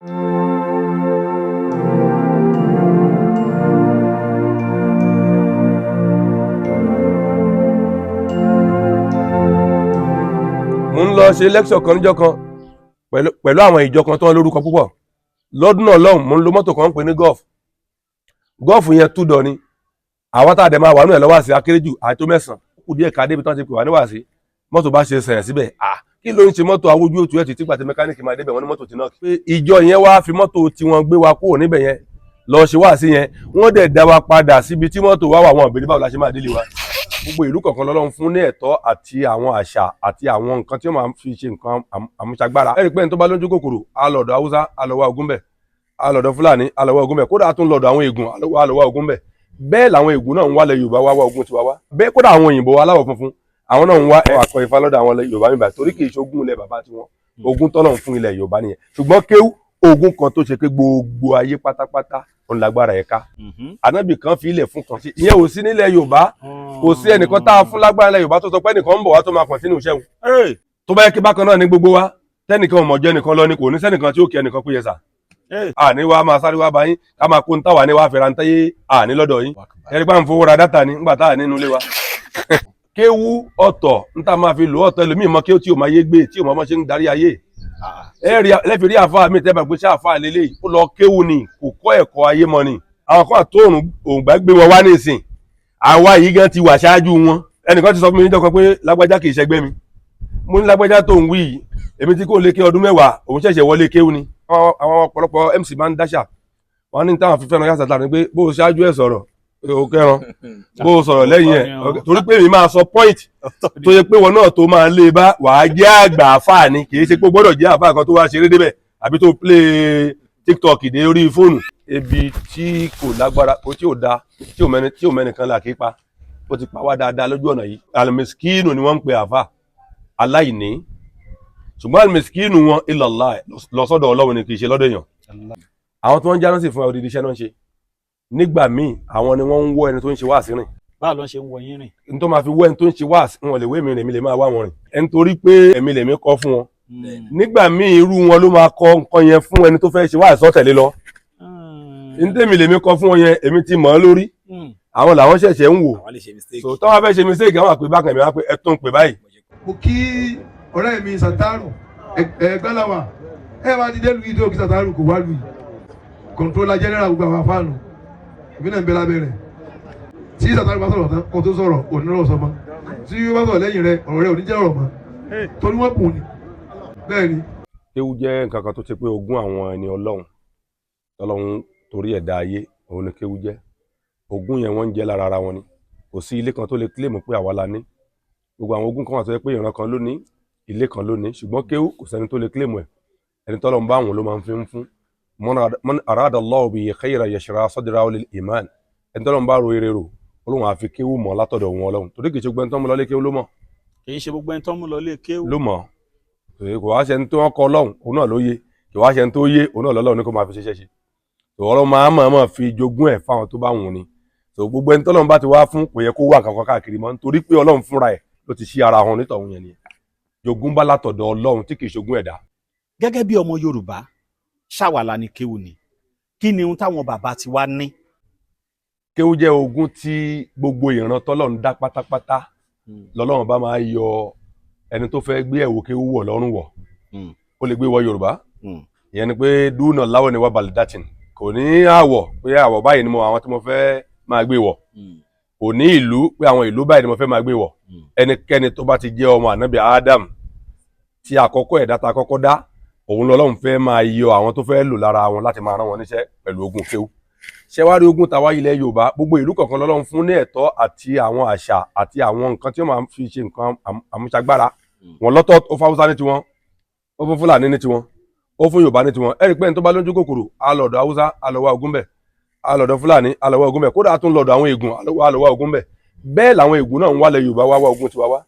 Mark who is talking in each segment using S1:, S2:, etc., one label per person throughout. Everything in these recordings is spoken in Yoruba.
S1: Mo ń lọ ṣe lecture kan níjọ́ kan pẹ̀lú àwọn ìjọ kan tó ń lórúkọ púpọ̀ lọ́dún náà lọ́hùn. Mo ń lo mọ́tò kan ń pè ní Golf. Golf yẹn túdọ̀ ni. Àwọn tá a dẹ̀ máa wà nù ẹ̀ lọ́wọ́ àti akérèjù àti tó mẹ́sàn-án kù díẹ̀ ká débi tí wọ́n ti pè wá níwàásí. Mọ́tò bá ṣe sẹ̀rẹ̀ síbẹ̀, à kí ló ń ṣe mọ́tò? Awójú òtún ẹ̀ títí gbà tí mẹkáníìkì máa débẹ̀, wọ́n ní mọ́tò ti náà. Pé ìjọ yẹn wá fi mọ́tò tiwọn gbé wa kúrò níbẹ̀ yẹn lọ ṣe wáàsí yẹn, wọ́n dẹ̀ dá wa padà síbi tí mọ́tò wá wà. Wọn òbí báwo la ṣe máa délé wa. Gbogbo ìlú kọ̀ọ̀kan lọ́lọ́run fún ní ẹ̀tọ́ àti àwọn àṣà àti àwọn nǹkan tí wọ́n máa fi ṣe nǹkan àmúṣagbára. Ẹ rí i pé ẹni tó bá lójú kòkòrò, á lọ ọ̀dọ̀ Haúsá, á lọ wá ogún bẹ̀, á lọ ọ̀dọ̀ Fúlàní, á lọ wá ogún bẹ̀, kódà á tún lọ ọ̀dọ̀ àwọn Ègùn, á lọ wá ogún bẹ̀. Bẹ́ẹ̀ làwọn Ègùn náà ń wálẹ̀ Yorùbá wá wá ogún tiwa wá. Bẹ́ẹ̀ kódà àwọn òyìnbó aláwọ̀ funfun, àwọn náà ń wá akọ Ifá lọ́dọ̀ àwọn Yorùbá mi báyìí, torí kì í ṣe ogún ilẹ̀ bàbá tiwọn, ogún tọ́lọ́run fún ilẹ̀ Yorùbá nìyẹn. Ṣùgbọ́n kéwú, ogún kan tó ṣe pé gbogbo ayé pátápátá òun lágbára ẹ̀ ká. Ànábì kan fi ilẹ̀ fún kan sí, ìyẹn ò sí nílẹ̀ Yorùbá. Kò sí ẹnìkan tá a fún lágbára ilẹ̀ Yorùbá tó sọ pé ẹnìkan ń bọ̀ wá tó máa kàn sínú iṣẹ́ wọn. Tó bá yẹ kí bákan náà ní gbogbo wa, tẹnìkan ò mọ̀ jẹ́ nìkan lọ ni, kò ní sẹ́nìkan tí ó kí ẹnìkan pé yẹ sà. Àní wa máa sáré wá bá yín, ká máa kó ń táwa ní wàá fẹ́ra ń tẹ́yé àní lọ́dọ̀ yín. Ẹni pa ń fowó ra data ni ńgbà tá à nínú ilé wa. Kéwú ọ̀tọ̀ ń tá máa fi lò ọ̀tọ̀. Ẹlòmíì mọ kéwú tí ò máa yé gbé, tí ò máa ṣe ń darí ayé. Ẹ rí lẹ́fì rí àfáà mi tẹ́ bá gbé ṣáàfáà lélẹ́yìí, ó lọ kéwú ni, kò kọ́ ẹ̀kọ́ ayé mọ́ ni. Àwọn kan àtòrùn òǹgbà gbé wọn wá nísìn, àwa yìí gan ti wà ṣáájú wọn. Ẹnìkan ti sọ fún mi níjọ́ kan pé lágbájá kì í ṣẹgbẹ́ mi. Mo ní lágbájá tó ń wí yìí, èmi tí kò lè ké ọdún 10, òun ṣẹ̀ṣẹ̀ wọlé kéwú ni. Àwọn ọ̀pọ̀lọpọ̀ MC máa ń dáṣà wọn ní táwọn fífẹ́ náà yàtọ̀ ni pé bó o ṣáájú ẹ̀ sọ̀rọ̀ o kẹran, bó o sọ̀rọ̀ lẹ́yìn ẹ̀, torí pé èmi máa sọ point tó yẹ pé wọn náà tó máa lé bá wàá jẹ́ àgbà àfáà ni. Kì í ṣe pé o gbọ́dọ̀ jẹ́ àfáà kan tó wá ṣeré débẹ̀ àbí tó play TikTok dé orí fóònù. Ebi tí kò lágbára kò tí ò da tí ò mẹ́ni kan là kí pa, ó ti pa wá dáadáa lójú ọ̀nà yìí. Alimiskinu ni wọ́n ń pe àfáà aláìní, ṣùgbọ́n alimiskinu wọn ilallah, lọ́sọ̀dọ̀ Ọlọ́run ni, kì í ṣe lọ́dọ̀ èèyàn. Àwọn tí wọ́n ń jáná sí fún wa, odidi iṣẹ́ náà ń ṣe. Nígbà míì, àwọn ni wọ́n ń wọ́ ẹni tó ń ṣe wáàsí rìn.
S2: Báwo ló ń ṣe ń wọ yín rìn?
S1: N tó máa fi wọ́ ẹni tó ń ṣe wáàsí, wọn lè wé mi rìn, èmi lè máa wá wọn rìn ẹni, torí pé èmi lèmi kọ́ fún wọn. Nígbà míì, irú wọn ló máa kọ nǹkan yẹn fún ẹni tó fẹ́ ṣe wáàsí ọ̀tẹ̀lé lọ. Ní tèmi lèmi kọ fún wọn yẹn, èmi ti mọ̀ ọ́ lórí, àwọn làwọn ṣẹ̀ṣẹ̀ ń wò.
S3: Àwọn lè ṣe mistake.
S1: So tọ́wọ́ fẹ́ ṣe mistake, àwọn àpè bákan, èmi wá pé ẹ tún pè báyìí.
S4: Mo kí ọ̀rẹ́ mi Sàtárù Ẹgbẹ́láwà. Ẹ wá ti dé lu yìí tó kí Sàtárù kò wá lu yìí, controller general gbogbo àwọn afáànù, èmi náà ń bẹ lábẹ́ rẹ̀. Tí Sàtárù bá sọ̀rọ̀ tán, kó tó sọ̀rọ̀ òní lọ́rọ̀ sọ mọ́. Tí ó bá sọ̀rọ̀ lẹ́yìn rẹ̀, ọ̀rọ̀ rẹ̀ ò ní jẹ́ ọ̀rọ̀ mọ́, torí wọ́n bùn ni bẹ́ẹ̀ ni.
S1: Kéwú jẹ́ nǹkan kan tó ṣe pé ogún àwọn ẹni Ọlọ́run tọ́lọ́run torí ẹ̀dá ayé, òun ni kéwú jẹ́. Ogún yẹn, wọ́n ń jẹ́ lára ara wọn ni. Kò sí ilé kan tó lè kílèmù pé àwa la ní. Gbogbo àwọn ogún kan wà tó yẹ pé ìran kan ló ní, ilé kan ló ní, ṣùgbọ́n kéwú, kò sẹ́ni tó lè kílèmù ẹ̀. Ẹni tọ́lọ́run bá àwọn ló máa ń fi ń fún. Man arada Allahu bihi khayran yashrah sadrahu lil iman. Ẹni tọ́lọ́run bá ro eré rò, Ọlọ́run á fi kéwú mọ̀ látọ̀dọ̀ wọn Ọlọ́run, torí kì í ṣe gbogbo ẹni tó ń mú lọ lé kéwú ló mọ̀.
S2: Kì í ṣe gbogbo ẹni tó ń mú lọ lé kéwú
S1: ló mọ̀. Kò wá ṣe ẹni tó wọ́n kọ Ọlọ́run, òun náà ló yé. Kì wá ṣe ẹni tó yé, òun náà lọ́lọ́run ní kó máa fi ṣiṣẹ́ ṣe. Ọlọ́run máa mọ̀ mọ̀ fi jogún ẹ̀ fáwọn tó bá wùn ni. Gbogbo ẹni tọ́lọ́run bá ti wá fún, kò yẹ kó wà kankan káàkiri mọ́, nítorí pé Ọlọ́run fúnra ẹ̀ ló ti ṣí ara hàn nítọ̀hún yẹn nìyẹn. Jogún bá látọ̀dọ̀ Ọlọ́run tí kì í ṣogún ẹ̀dá.
S2: Gẹ́gẹ́ bí ọmọ Yorùbá, ṣàwàlà ni kéwú ni? Kí ni ohun táwọn bàbá ti wá ní?
S1: Kéwú jẹ́ ogún tí gbogbo ìran tọ́lọ́run dá pátápátá lọ́lọ́run bá máa yọ ẹni tó fẹ́ gbé ẹ̀wò kéwú wọ̀ lọ́rùn wọ̀. Ó lè gbé wọ Yorùbá, ìyẹn ni pé dúnà láwọ̀ ni wà balidatin, kò ní àwọ̀ pé àwọ̀ báyìí ni mo àwọn tí mo fẹ́ máa gbé wọ̀, kò ní ìlú pé àwọn ìlú báyìí ni mo fẹ́ máa gbé wọ̀. Ẹnikẹ́ni tó bá ti jẹ́ ọmọ ànábì Adam, tí àkọ́kọ́ ẹ̀dá ta kọ́kọ́ dá, òun lọ́lọ́run fẹ́ máa yọ àwọn tó fẹ́ lò lára wọn láti máa rán wọn níṣẹ́ pẹ̀lú ogun kéwú. Ṣé wá rí ogun tàwa ilẹ̀ Yorùbá, gbogbo ìlú kọ̀ọ̀kan lọ́lọ́run fún ní ẹ̀tọ́ àti àwọn àṣà àti àwọn nǹkan tí wọ́n máa fi ṣe nǹkan àmúṣagbára wọn lọ́tọ̀. Ó fún Haúsá ní tiwọn, ó fún Fúlàní ní tiwọn, ó fún Yorùbá ní tiwọn. Ẹ rí i pé ẹni tó bá lójú kòkòrò, á lọ ọ̀dọ̀ Haúsá, á lọ wá ogún bẹ̀, á lọ ọ̀dọ̀ Fúlàní, á lọ wá ogún bẹ̀, kódà á tún lọ ọ̀dọ̀ àwọn Ègùn, á lọ wá ogún bẹ̀. Bẹ́ẹ̀ làwọn Ègùn náà ń wá ilẹ̀ Yorùbá wá wá ogún tiwa wá.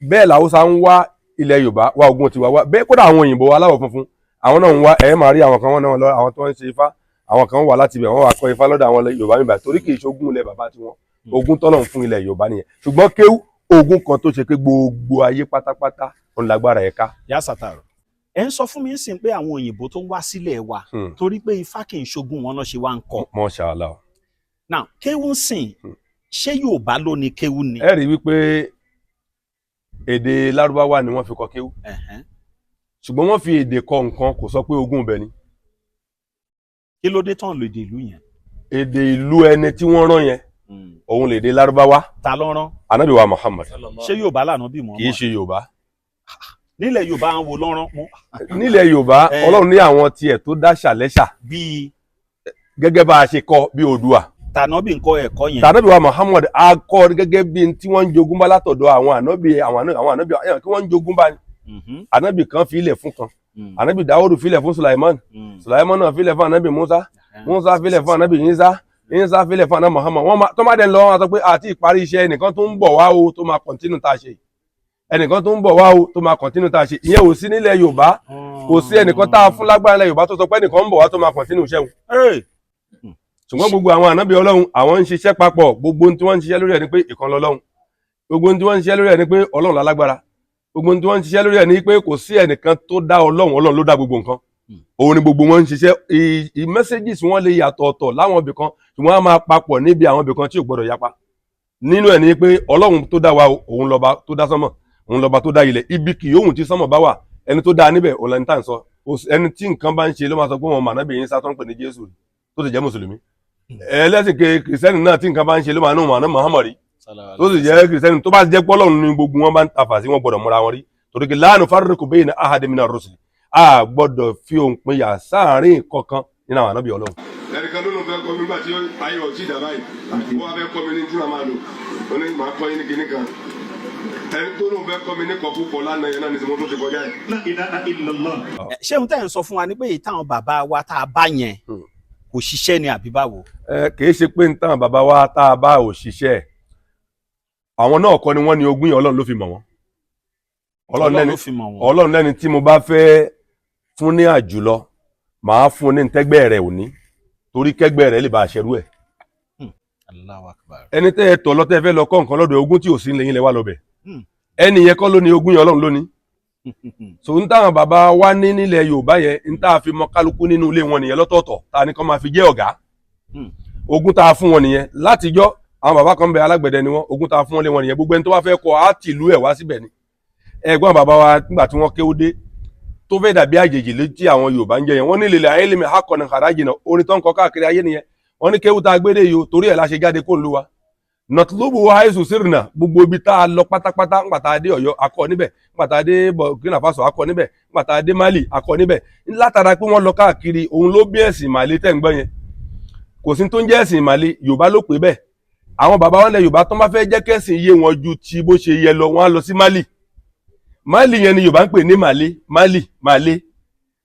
S1: Bẹ́ẹ̀ làwùsá ń wá ilẹ̀ Yorùbá wá ogún tiwa wá. Bẹ́ẹ̀ kódà àwọn òyìnbó aláwọ̀ funfun, àwọn náà ń wá. Ẹ̀ máa rí àwọn kan, wọn náà lọ, àwọn tó ń ṣe Ifá, àwọn kan wà láti ibẹ̀, wọ́n wá kọ́ Ifá lọ́dọ̀ àwọn Yorùbá mi báyìí, torí kì í ṣe ogún ilẹ̀ bàbá tiwọn, ogún tọ́lọ́run fún ilẹ̀ Yorùbá nìyẹn. Ṣùgbọ́n kéwú, ogún kan tó ṣe pé gbogbo ayé pátápátá òun lágbára ẹ̀ ká.
S2: Yá Sàtàrù. Ẹ ń sọ fún mi ń sìn pé àwọn òyìnbó tó ń wá sílẹ̀ wa, torí pé ifá kì í ṣogún wọn náà ṣe wá ń kọ.
S1: Masha Allah.
S2: Now, kéwú ń sìn, ṣé Yorùbá ló ní kéwú ni?
S1: Ẹ rí wípé èdè Lárúbáwá ni wọ́n fi kọ kéwú, ṣùgbọ́n wọ́n fi èdè kọ nǹkan, kò sọ pé ogún ibẹ̀ ni.
S2: Kí ló dé tán lòdì ìlú yẹn?
S1: Èdè ìlú ẹni tí wọ́n rán yẹn, òun lèdè Lárúbáwá.
S2: Ta ló rán?
S1: Ànábì wa Muhammad.
S2: Ṣé Yorùbá lànà bí Muhammad?
S1: Kì í ṣe Yorùbá.
S2: Nílẹ̀ Yorùbá ń wo lọ́rán mú?
S1: Nílẹ̀ Yorùbá, Ọlọ́run ní àwọn tiẹ̀ tó dá ṣàlẹ́ṣà
S2: bíi
S1: gẹ́gẹ́ bá a ṣe kọ bí Oòduà.
S2: Tànàbí nǹkan ẹ̀kọ́ yẹn.
S1: Tànábì wa Muhammad a kọ́ gẹ́gẹ́ bí n tí wọ́n ń jogún bá látọ̀dọ̀ àwọn ànábì, àwọn ànábì kí wọ́n ń jogún bá ní. Ànábì kan fi ilẹ̀ fún kan, ànábì Dáwọ́dù fi ilẹ̀ fún Sulaiman, Sulaiman náà fi ilẹ̀ fún ànábì Musa, Musa fi ilẹ̀ fún ànábì Isa, Isa fi ilẹ̀ fún ànábì Muhammad. Wọ́n máa tó má dẹ̀ lọ, wọn sọ pé àti ìparí iṣẹ́, ẹnìkan tó ń bọ̀ wá o tó máa continue tá a ṣe, ẹnìkan tó ń bọ̀ wá o tó máa continue tá a ṣe. Ìyẹn ò sí nílẹ̀ Yorùbá. Kò sí ẹnìkan tá a fún lágbára nílẹ̀ Yorùbá tó sọ pé ẹnìkan ń bọ̀ wá tó máa continue iṣẹ́ wọn. Ṣùgbọ́n gbogbo àwọn ànábì Ọlọ́run, àwọn ń ṣiṣẹ́ papọ̀. Gbogbo ohun tí wọ́n ń ṣiṣẹ́ lórí ẹ̀ ni pé ìkan lọ́lọ́run. Gbogbo ohun tí wọ́n ń ṣiṣẹ́ lórí ẹ̀ ni pé Ọlọ́run lálágbára. Gbogbo ohun tí wọ́n ń ṣiṣẹ́ lórí ẹ̀ ni pé kò sí ẹnìkan tó dá Ọlọ́run, Ọlọ́run ló dá gbogbo nǹkan. Òun ni gbogbo wọn ń ṣiṣẹ́. I messages wọn lè yàtọ̀ ọ̀tọ̀ láwọn ibì kan, ṣùgbọ́n wọ́n á máa papọ̀ níbi àwọn ibì kan tí ò gbọdọ̀ yapa nínú ẹ̀ ni pé Ọlọ́run tó dá wa o, òun lọ́ba tó dá sánmọ̀, òun lọ́ba tó dá ilẹ̀. Ibi kì yóò tí sánmọ̀ bá wà, ẹni tó dá níbẹ̀ òun lẹni tá à ń sọ. Ẹni tí nǹkan bá ń ṣe ló máa sọ pé wọn mànábì yín sá tó ń pè ní Jésù rí, tó sì jẹ́ mùsùlùmí. Ẹlẹ́sìn kìrìsìtẹ́nì náà tí nǹkan bá ń ṣe ló máa ní òun àná Muhammad rí, tó sì jẹ́ kìrìsìtẹ́nì. Tó bá jẹ́ pọ́lọ́run ní gbogbo wọn bá ń tafà sí, wọn gbọ́dọ̀ múra wọn rí, torí kí la nufarriqu bayna ahadin mina rusuli, a gbọ́dọ̀ fi òun pinya sáàárín kankan nínú àwọn ànábì Ọlọ́run. Ẹnìkan ló ló fẹ́ kọ́ mi nígbà tí ayé ọtí ìdá báyìí, wọ́n wá fẹ́ kọ́ mi ní tí màá máa lò ó ní màá kọ́ yín ní kinní kan. Ẹni tó ló fẹ́ kọ́ mi ní kọ̀ọ̀kú lánàá yẹn náà ní sinmi tó ti kọjá yìí.
S3: La ilaha illallah.
S2: Ṣé ohun tẹ́ ẹ̀ ń sọ fún wa ni pé èyí táwọn bàbá wa tá a bá yẹn kò ṣiṣẹ́ ni, àbí báwo?
S1: Ẹ kì í ṣe pé ń tàn bàbá wa tá a bá ò ṣiṣẹ́. Àwọn náà kọ́ ni wọ́n ní ogún yẹn, Ọlọ́run ló fi mọ̀ wọ́n. Ọlọ́run lẹ́ni
S2: ló fi mọ̀ wọ́n.
S1: Ọlọ́run lẹ́ni tí mo bá fẹ́ fún ní àjùlọ, màá fún ní ntẹ́gbẹ́ rẹ̀ òní, torí kẹ́gbẹ́ rẹ̀ lè bá a ṣerú ẹ̀.
S2: Allahu Akbar.
S1: Ẹni tẹ́ ẹ tọ̀ lọ, tẹ́ ẹ fẹ́ lọ kọ́ nǹkan lọ́dọ̀, ogún tí ò sí lẹ́yìn lẹ́wà lọ́bẹ̀. Ẹni yẹn kọ́ ló ní ogún yẹn, Ọlọ́run ló ní. So ń táwọn bàbá wa ní nílẹ̀ Yorùbá yẹn, ń tá a fi mọ kálukú nínú ilé wọn nìyẹn lọ́tọ̀ọ̀tọ̀, tá a ní kọ́ máa fi jẹ́ ọ̀gá. Ogún tá a fún wọn nìyẹn látijọ́. Àwọn bàbá kan bẹ, alágbẹ̀dẹ ni wọn. Ogún tá a fún wọn lé wọn nìyẹn. Gbogbo ẹni tó bá fẹ́ kọ́ á tìlú ẹ̀ wá síbẹ̀ ni. Ẹ̀gbọ́n bàbá wa, nígbà tí wọ́n kéwú dé, tó fẹ́ dàbí àjèjì létí àwọn Yorùbá ń jẹ yẹn, wọ́n ní lil ilmi haqqan kharajna. Orin tó ń kọ káàkiri ayé nìyẹn. Wọ́n ní kéwú tá a gbé dé yìí o, torí ẹ̀ la ṣe jáde kó ń lu wa. Natlubu haisu sirna, gbogbo ibi tá a lọ pátápátá, ńgbà tá a dé Ọ̀yọ́ akọ níbẹ̀, ńgbà tá a dé Burkina Faso akọ níbẹ̀, ńgbà tá a dé Mali akọ níbẹ̀. Látara pé wọ́n lọ káàkiri, òun ló bí ẹ̀sìn Màlí tẹ́ ń gbọ́ yẹn. Kò sí tó ń jẹ́ ẹ̀sìn Màlí, Yorùbá ló pè bẹ́ẹ̀. Àwọn bàbá wọn lẹ Yorùbá tó bá fẹ́ jẹ́ kẹ́sìn yé wọn ju ti bó ṣe yẹ lọ, wọ́n á lọ sí Mali. Mali yẹn ni Yorùbá ń pè ní Mali, Mali, Mali,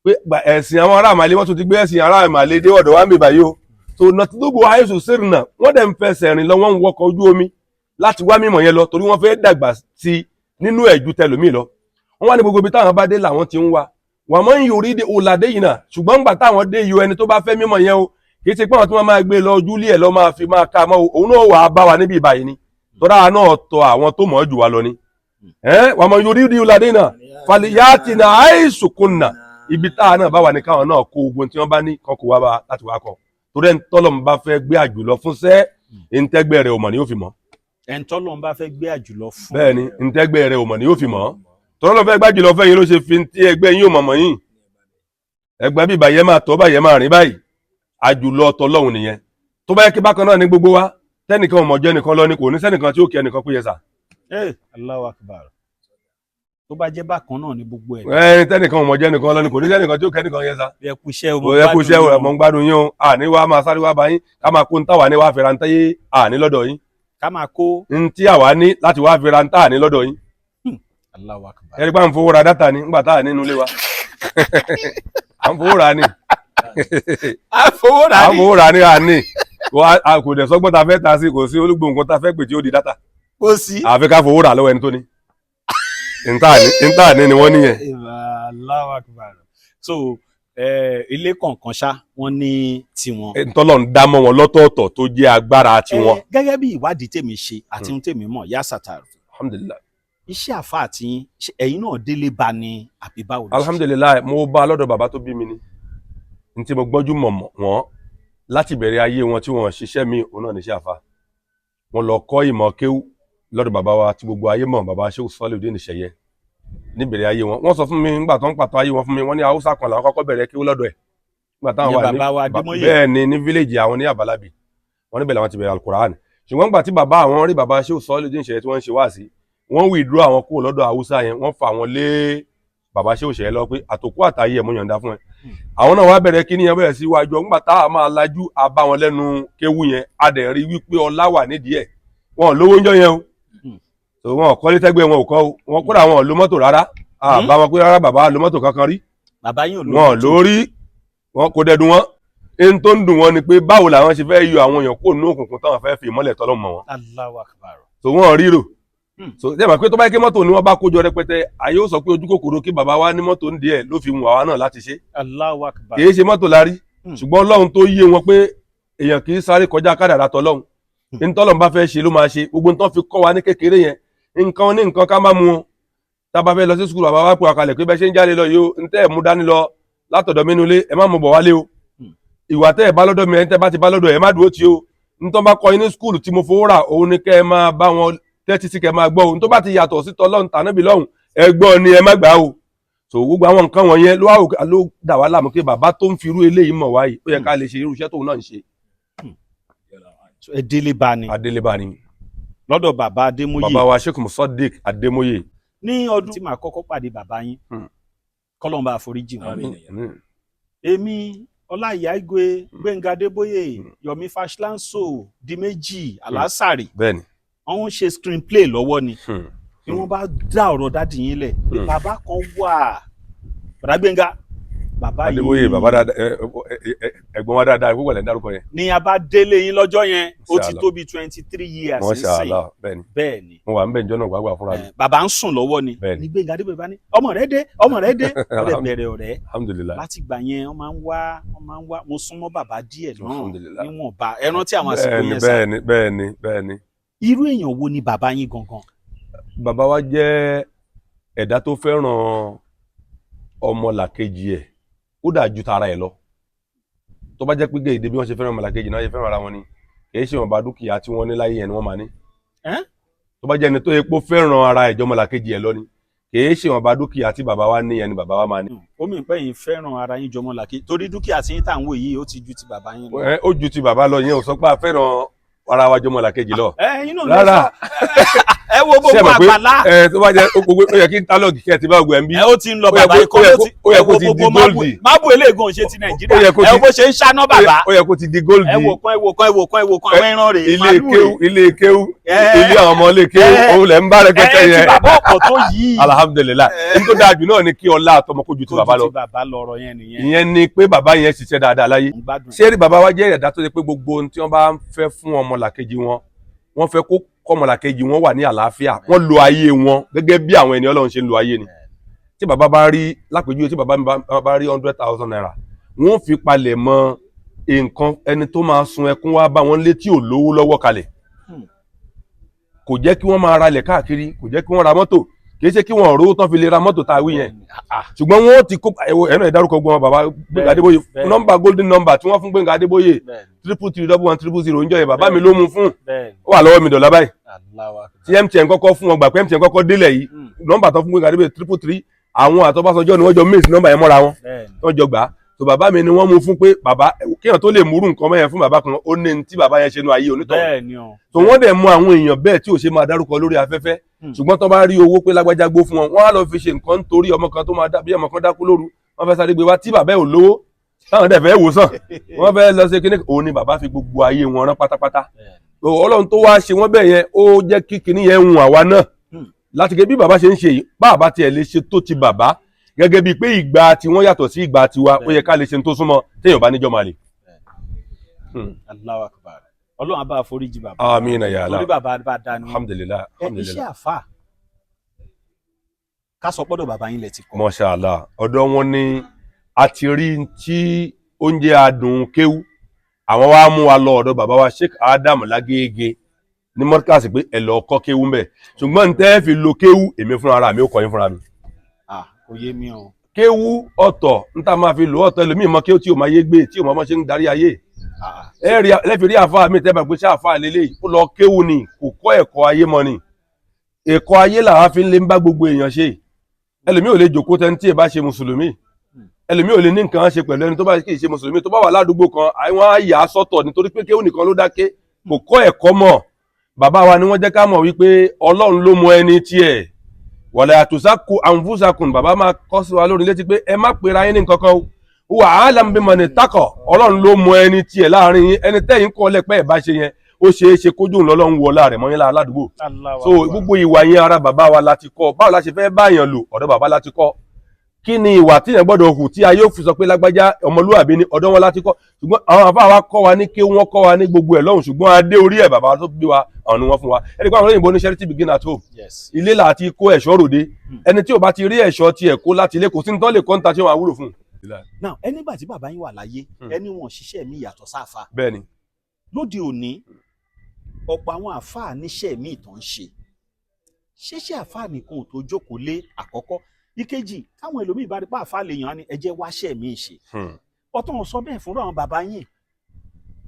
S1: pé ẹ̀sìn àwọn ará Mali. Wọ́n tún ti gbé ẹ̀sìn ará Mali dé ọ̀dọ̀ wa ń bè báyìí o. So natlubu haisu sirna, wọ́n dẹ̀ ń fẹsẹ̀ rìn lọ, wọ́n ń wọkọ̀ ojú omi láti wá mímọ̀ yẹn lọ, torí wọ́n fẹ́ dàgbà sí i nínú ẹ̀ ju tẹlòmíì lọ. Wọ́n wá ní gbogbo ibi táwọn bá dé làwọn ti ń wá wọ́n mọ̀ ń yorí de òlàdé yìí náà. Ṣùgbọ́n ńgbà táwọn dé yìí o, ẹni tó bá fẹ́ mímọ̀ yẹn o, kì í ṣe pé àwọn tí wọ́n máa gbé lọ ojúlé ẹ̀ lọ máa fi máa ká mọ́ o, òun náà wà á bá wa níbi ìbàyìí ni, tọ́ra náà tọ àwọn tó mọ̀ ọ́ jù wá lọ ni. Wọ́n mọ̀ yorí de òlàdé yìí náà faliyati na àìsùkúnà, ibi táwa náà bá wà ní káwọn náà kó ogun tí wọ́n bá ní kan kó wá bá láti wá kọ, torí ẹni tọ́lọ̀ ń bá fẹ́ gbé àjùlọ fún sẹ́, ntẹ́gbẹ́ rẹ̀ ò mọ̀ ni yóò fi mọ̀.
S2: Ẹni tọ́lọ́run bá fẹ́ gbé àjùlọ fún.
S1: Bẹ́ẹ̀ ni, ntẹ́gbẹ́ rẹ̀ ò mọ̀ ni yóò fi mọ̀. Tọ́lọ́ fẹ́ gbájùlọ fẹ́ yín ló ṣe fi tí ẹgbẹ́ yín ò mọ̀ mọ̀ yín. Ẹgbẹ́ bí bàyẹ́ máa tọ́ bàyẹ́ máa rìn báyìí, àjùlọ tọlọ́hun nìyẹn. Tó bá yẹ kí bákan náà ní gbogbo wa, tẹ́nìkan ò mọ̀ jẹ́ nìkan lọ ni, kò ní sẹ́nìkan tí ó kí ẹnìkan pé yẹ sà.
S2: Allahu Akbar. Tó bá jẹ́ bákan náà ní gbogbo ẹ̀.
S1: Ẹ tẹ́nìkan ò mọ̀ jẹ́ nìkan lọ ni, kò ní sẹ́nìkan tí ó kẹ́ nìkan yẹ sà.
S2: Ẹ kú iṣẹ́ o.
S1: Mo yẹ kó iṣẹ́ o, mọ̀ ń gbádùn yín o. Àní wàá máa sáré wá bá yín, ká máa kó ń táwa ní wàá fẹ́ra ń táyé àní lọ́dọ̀ yín.
S2: Ká máa kó.
S1: Ń tí àwa ní láti wàá fẹ́ra ń tá àní lọ́dọ̀ yín.
S2: Allahu Akbar.
S1: Ẹni pé à ń fowó ra dátà ni ńgbà tá à nínú ilé wa, à ń fowó ra ni.
S2: A fowó rà
S1: À ń
S2: ní.
S1: fowó ra ni, àní kò dẹ̀ sọ́gbọ́n ta fẹ́ ta sí, kò sí olúgbò nǹkan ta fẹ́ pè tí ó di dátà.
S2: Kò sí.
S1: Àfi ká fowó rà lọ́wọ́ ẹni tó ní ntá ní ni wọ́n níyẹn.
S2: Allahu Akbar. So ilé kọ̀ọ̀kan ṣá wọ́n ní tiwọn.
S1: Ntọ́lọ̀ ń dá mọ́ wọn lọ́tọ̀ọ̀tọ̀ tó jẹ́ agbára tiwọn.
S2: Gẹ́gẹ́ bí ìwádìí tèmi ṣe àti ohun tèmi mọ̀, yá sàtàrù.
S1: Alhamdulillah.
S2: Iṣẹ́ àfa àti yín, ṣé ẹ̀yin náà délé bá ní àbí báwo ló ṣe ṣe?
S1: Alhamdulillahi, mo bá a lọ́dọ̀ bàbá tó bí mi ni. N tí mo gbọ́njú mọ̀ wọ́n láti bẹ̀rẹ̀ ayé wọn tí wọ́n ṣiṣẹ́ mi, òun náà níṣẹ́ àfa. Wọ́n lọ kọ́ ìmọ̀ kéwú lọ́dọ̀ bàbá wa tí gbogbo ayé mọ̀, bàbá Shehu Soliudeen Ṣẹ̀yẹ. Níbẹ̀rẹ̀ ayé wọn, wọ́n sọ fún mi nígbà tó ń pàtó ayé wọn fún mi, wọ́n ní Haúsá kan làwọn kọ́kọ́ bẹ̀rẹ̀ kéwú lọ́dọ̀ ẹ̀ nígbà táwọn
S2: Ìyẹn
S1: wà ní
S2: bàbá wa Adémọ́yè.
S1: Bẹ́ẹ̀ ni, ní village àwọn ní Àbálábì, wọ́n níbẹ̀ làwọn ti bẹ̀rẹ̀ Alukur'an. Ṣùgbọ́n nígbà tí bàbá àwọn rí bàbá Shehu Soliudeen Ṣẹ̀yẹ tí wọ́n ń ṣe wáàsí, wọ́n withdraw àwọn kúrò lọ́dọ̀ Haúsá yẹn, wọ́n fa àwọn lé bàbá Shehu Ṣẹ̀yẹ lọ pé àtòkú àtàyè ẹ̀ mú yọ̀ǹda fún ẹ. Àwọn náà wá bẹ̀rẹ̀ kí nìyẹn, bẹ̀rẹ̀ sí wájú ọgbà tá a máa lajú, a bá wọn lẹ́nu kéwú yẹn, a dẹ̀ rí wípé ọlá wà nídìí ẹ̀. Wọn ò lówó ń jọ yẹn o. So wọn ò kọ́lé tẹ́gbẹ́, wọn ò kọ́ o, wọn kódà wọn ò lo mọ́tò rárá. A bá wọn pé rárá, bàbá lo mọ́tò kankan rí.
S2: Bàbá yín ò lówó?
S1: Wọn ò lórí, wọn kò dẹdun wọn. Ẹni tó ń dùn wọn ni pé báwo làwọn ṣe fẹ́ yọ àwọn èèyàn kúrò ní òkùnkùn táwọn fẹ́ fi ìmọ́lẹ̀ tọ́lọ́ mọ̀ wọn.
S2: Allahu Akbar.
S1: So wọn ríro. So ṣé mọ̀ pé tó bá yẹ kí mọ́tò ni wọ́n bá kójọ rẹpẹtẹ, àyè ó sọ pé ojú kòkòrò kí bàbá wa ní mọ́tò ń díẹ̀ ló fi wù àwa náà láti ṣe.
S2: Allahu Akbar.
S1: Kì í ṣe mọ́tò la rí. Ṣùgbọ́n Ọlọ́run tó yé wọn pé èèyàn kì í sáré kọjá kádàrá tọlọ́run, ntọ́lọ́run bá fẹ́ ṣe ló máa ṣe. Gbogbo nǹkan fi kọ́ wa ní kékeré yẹn, nǹkan ní nǹkan ká má mu wọn. Tá a bá fẹ́ lọ sí sukùlù, bàbá wa pè wá kalẹ̀ pé bẹ́ẹ̀ ṣe ń jáde lọ yìí o, ntẹ́ ẹ̀ mú dání lọ látọ̀dọ̀ mi nulẹ̀, ẹ má mú bọ̀ wálé o. Ìwà tẹ́ ẹ̀ bá lọ́dọ̀ mi, ẹ̀ ń tẹ́ bá ti bá lọ́dọ̀ ẹ̀, má dúró tí o. Ntọ́ bá kọ́ yín ní sukùlù tí mo fowó rà, òun ni kẹ́ ẹ máa bá wọn tẹ́tí sí, kẹ́ ẹ máa gbọ́ o. Ntọ́ bá ti yàtọ̀ sí tọ́lọ́run tànábì lọ́hùn, ẹ gbọ́ ni, ẹ má gbà o. So gbogbo àwọn nǹkan wọ̀nyẹn ló wá ló dà wá láàmú pé bàbá tó ń fi irú eléyìí mọ̀ wáyìí, ó yẹ ká lè ṣe irú iṣẹ́ tóun náà ń ṣe.
S2: So, ẹ délé bá ní
S1: Adélébá ni.
S2: lọ́dọ̀ bàbá Adémóyè.
S1: Bàbá wa Sheikh Musaddiq Adémóyè.
S2: Ní ọdún tí màá kọ́kọ́ pàdé bàbá yín, kọ́lọ́n bá àforíjì wọn, èmi, Ọláìyá Igwe, Gbẹ̀ngà Adébóyè, Yomi Fashlanso, Di Méjì Alásàrì,
S1: Bẹ́ẹ̀ni.
S2: wọ́n ń ṣe screenplay lọ́wọ́ ni ni wọ́n bá dá ọ̀rọ̀ daddy yín lẹ̀ pé bàbá kan wà, bàbá Gbẹ̀ngà, bàbá yìí.
S1: Adébóyè, bàbá dáadáa, ẹ̀gbọ́n wa dáadáa púpọ̀ lẹ́ ń dárúkọ yẹn.
S2: Ni a bá délé yín lọ́jọ́ yẹn, ó ti
S1: Inshallah.
S2: tó bí 23 years
S1: Masha
S2: nísìn.
S1: Allah, bẹ́ẹ̀ni.
S2: Bẹ́ẹ̀ ni.
S1: Mo wà ń bẹ̀ njọ́ náà gbàgbà fúnra mi.
S2: Bàbá ń sùn lọ́wọ́ ni.
S1: Bẹ́ẹ̀ni.
S2: Ní Gbẹ̀ngà Adébóyè bá ní ọmọ rẹ dé, ọmọ rẹ dé, ó dẹ̀ bẹ̀rẹ̀ ọ̀rẹ́.
S1: Alhamdulillahi.
S2: Láti gbà yẹn, wọ́n máa ń wá, wọ́n máa ń wá. Mo súnmọ́ bàbá díẹ̀ náà
S1: Alhamdulillah.
S2: níwọ̀nba. Ẹ rántí àwọn àsìkò
S1: Bẹ́ẹ̀ni.
S2: yẹn sá?
S1: Bẹ́ẹ̀ni, bẹ́ẹ̀ni, bẹ́ẹ̀ni.
S2: Irú èèyàn wo ni bàbá yín gangan?
S1: Bàbá wa jẹ́ ẹ̀dá tó fẹ́ràn ọmọlàkejì ẹ̀, ó dà ju tara ẹ̀ lọ. Tó bá jẹ́ pé gèdè bí wọ́n ṣe fẹ́ràn ọmọlàkejì náà ṣe fẹ́ràn ara wọn ni, kì í ṣe ìwọ̀nba dúkìá tí wọ́n ní láyé yẹn ni wọ́n máa ní.
S2: Ẹ́n?
S1: Tó bá jẹ́ ẹni tó yẹ pé ó fẹ́ràn ara ẹ̀jọ́ ọmọlàkejì ẹ̀ lọ ni, kì í ṣe ìwọ̀nba dúkìá tí bàbá wa ní yẹn ni bàbá wa máa ní.
S2: Ó mì pé yín fẹ́ràn ara yín jọmọ làkè, torí dúkìá tí yín tà ń wò yìí, ó ti ju ti bàbá yín lọ.
S1: Ẹ, ó ju ti bàbá lọ, yẹn ò sọ pé a fẹ́ràn ara wa jọmọ làkejì lọ.
S2: Ẹ yín náà lè
S1: Rárá.
S2: sọ. Ẹ wo
S1: Ṣé ẹ
S2: gbogbo
S1: mọ̀ pé
S2: àgbàlá.
S1: ẹ tó bá jẹ́ gbogbo ó yẹ kí n tálọ̀gì kẹ́ ẹ ti bá gbogbo ẹ̀ ń bí.
S2: Ẹ ó ti ń lọ.
S1: Ó yẹ
S2: Bàbá ikọ́ ló ti
S1: ó yẹ
S2: ẹ
S1: kó
S2: wo
S1: ti di
S2: gbogbo
S1: gold.
S2: mábù eléegun ṣe ti Nàìjíríà.
S1: Ó yẹ kó
S2: Ẹ wo bó ṣe ń ṣáná bàbá.
S1: Ó yẹ kó ti di gold.
S2: Ẹ wò kan, ẹ wò kan, ẹ wò kan, ẹ wò kan, àwọn ẹran rèé,
S1: Ilé
S2: màálù
S1: kéwú,
S2: rèé.
S1: ilé kéwú, ilé àwọn ọmọ ilé kéwú, òun lẹ̀ ń bá rẹpẹtẹ
S2: Ẹ ti
S1: yẹn.
S2: bàbá ọ̀pọ̀ tó yìí.
S1: Alhamdulillahi, ní tó dáa jù náà ni kí ọlá àtọmọ kó ju ti
S2: Kó
S1: bàbá
S2: ju
S1: lọ.
S2: ti bàbá lọ́rọ̀ yẹn nìyẹn.
S1: Ìyẹn ni pé bàbá yẹn ṣiṣẹ́ dáadáa láyé.
S2: Ń gbádùn ẹ̀.
S1: Ṣé rí, bàbá wa jẹ́ ẹ̀dá tó ṣe pé gbogbo ohun tí wọ́n bá ń fẹ́ fún ọmọlàkejì wọn, wọ́n fẹ́ kó kọ́mọlàkejì wọn wà ní àlàáfíà. Wọ́n lo ayé wọn gẹ́gẹ́ bí àwọn ẹni Ọlọ́run ṣe ń lo ayé ni. Tí bàbá bá rí lápèjúwe, tí bàbá mi bá rí ₦100,000, wọ́n fi palẹ̀ mọ́ nǹkan ẹni tó máa sun ẹkún wá bá wọn létí ò lówó lọ́wọ́ kalẹ̀. Kò jẹ́ kí wọ́n máa ralẹ̀ káàkiri, kò jẹ́ kí wọ́n ra mọ́tò. Kì í ṣe kí wọ́n rówó tán fi lè ra mọ́tò tá a wí yẹn, ṣùgbọ́n wọ́n ti kó ẹ̀rọ ìdárúkọ gbọ́n bàbá Gbẹ́ngà Adébóyè. Nọ́mbà, golden number tí wọ́n fún Gbẹ́ngà Adébóyè, 333 111 000 ń jọ yẹn, bàbá mi ló mú fún. Ó wà lọ́wọ́ mi dọ̀là báyìí. Tí MTN kọ́kọ́ fún wọn, gbà pé MTN kọ́kọ́ délẹ̀ yìí, nọ́mbà tó fún Gbẹ́ngà Adébóyè, 333, àwọn àtọ́básọjọ́ ni wọ́n jọ mix nọ́mbà yẹn mọ́ra wọn, wọ́n jọ gbà á. Tó bàbá mi ni wọ́n mú fún pé bàbá kéèyàn tó lè múrú nǹkan mẹ́yẹn fún bàbá kan, ó ní ní tí bàbá yẹn ṣe nu ayé onítọ̀hún.
S2: Bẹ́ẹ̀ ni o.
S1: Tó wọ́n dẹ̀ mú àwọn èèyàn bẹ́ẹ̀ tí ò ṣe máa dárúkọ lórí afẹ́fẹ́. Ṣùgbọ́n tó bá rí owó pé lágbájá gbó fún wọn, wọ́n á lọ fi ṣe nǹkan nítorí ọmọ kan tó máa dá bí ọmọ kan dákú lóru, wọ́n fẹ́ sáré gbé wá, tí bàbá ẹ̀ ò lówó, táwọn dẹ̀ fẹ́ wò sàn, wọ́n fẹ́ lọ ṣe kíní. Òun ni bàbá fi gbogbo ayé wọn rán pátápátá. Ọlọ́run tó wá ṣe wọ́n bẹ́ẹ̀ yẹn, ó jẹ́ kí kíní yẹn ń àwa náà láti ké bí bàbá ṣe ń ṣe yìí. Bàbá tiẹ̀ lè ṣe tó ti bàbá, gẹ́gẹ́ bíi pé ìgbà tí wọ́n yàtọ̀ sí ìgbà tiwa, ó yẹ ká lè ṣe tó súnmọ́ téèyàn bá níjọ́ máa lè.
S2: Allahu Akbar. Ọlọ́run á bá àforíjì bàbá.
S1: Àmín ya Allah.
S2: Torí bàbá bá dánú.
S1: Alhamdulillahi.
S2: Ẹ iṣẹ́
S1: Alhamdulillahi.
S2: àfà, ká sọ pọ́dọ̀ bàbá yín lẹ ti kọ́.
S1: Masha Allah, ọ̀dọ̀ wọn ni a ti rí tí oúnjẹ adùn kéwú. Àwọn wa mú wa lọ ọ̀dọ̀ bàbá wa Sheikh Adam Lágége. Ní mọ́tíkàsì pé ẹ lọ kọ́ kéwú mbẹ̀, ṣùgbọ́n n tẹ́ fi lo kéwú, èmi fúnra ara mi ó kọ́ yín fúnra mi.
S2: Ah, kò yé mi o.
S1: Kéwú ọ̀tọ̀, n ta máa fi lò ọ̀tọ̀. Ẹlòmíì mọ kéwú tí ò máa yé gbé, tí ò máa ṣe ń darí ayé.
S2: Ah,
S1: Ẹ rí lẹ́fi rí àfáà mi tẹ́ bá gbé sí àfáà lélẹ́yìí, ó lọ kéwú ni, kò kọ́ ẹ̀kọ́ ayé mọ́ ni. Ẹ̀kọ́ ayé làwa fi ń lé ń bá gbogbo èèyàn ṣe. Ẹlòmíì ò lè jòkó tẹni tí ì bá ṣe mùsùlùmí. Ẹlòmíì ò lè ní nǹkan ṣe pẹ̀lú ẹni tó bá kì í ṣe mùsùlùmí. Tó bá wà ládùúgbò kan, àwọn á yà á sọ́tọ̀ nítorí pé kéwú nìkan ló dáké, kò kọ́ ẹ̀kọ́ mọ̀. Bàbá wa ni wọ́n jẹ́ ká mọ̀ wípé Ọlọ́run ló mọ ẹni tiẹ̀. Wala àtúnṣàkù àǹfùsàkùn, bàbá máa kọ́ sí wa lórí létí pé ẹ má pera yín ní nǹkan kan o. Wà á làmúbímọ ní takọ̀, Ọlọ́run ló mọ ẹni tiẹ̀ láàrin yín. Ẹni tẹ́yìn kọ́ lẹ́pẹ́ ẹ̀ bá ṣe yẹn, ó ṣeé ṣe kójú òun lọ́lọ́run wọ láàrẹ̀ mọ́ yín lára ládùúgbò.
S2: Allahu
S1: So
S2: Akbar.
S1: gbogbo ìwà yẹn, ara bàbá wa la ti kọ́. Báwo la ṣe fẹ́ báyàn lò, ọ̀dọ̀ bàbá la ti kọ́. Kí ni ìwà tíyẹn gbọ́dọ̀ hù tí ayé òfin sọ pé lágbájá ọmọlúwàbí ni, ọ̀dọ̀ wọn la ti kọ́. Ṣùgbọ́n àwọn àfáà wa kọ́ wa ní kí wọ́n kọ́ wa ní gbogbo ẹ̀ lọ́hùn, ṣùgbọ́n adé orí ẹ̀, bàbá tó bí wa, àwọn ni wọ́n fún wa. Ẹni pé àwọn olóyìnbó ní charity begin at home. Ilé là ti kó ẹ̀ṣọ́ ròde. Ẹni tí ò bá ti rí ẹ̀ṣọ́ tiẹ̀ kó láti ilé, kò sí ní tán lè kọ́ńtà tí wọ́n á wúlò fún un.
S2: Now, ẹnígbà tí bàbá yín wà láyé, ẹni wọn ṣiṣẹ́ mi yàtọ̀ sáfà.
S1: Bẹ́ẹ̀ ni.
S2: Lóde òní, ọ̀pọ̀ àwọn àáfàá níṣẹ́ míì tó ń ṣe. Ṣẹṣẹ àáfàá nìkan ò tó jókòó lé àkọ́kọ́. Ìkejì, táwọn ẹlòmíì bá rí pé àáfàá lè yàn án ni ẹ jẹ́ wáṣẹ́ míì ṣe. Ọ̀tọ̀ wọn sọ bẹ́ẹ̀ fúnra àwọn bàbá yín.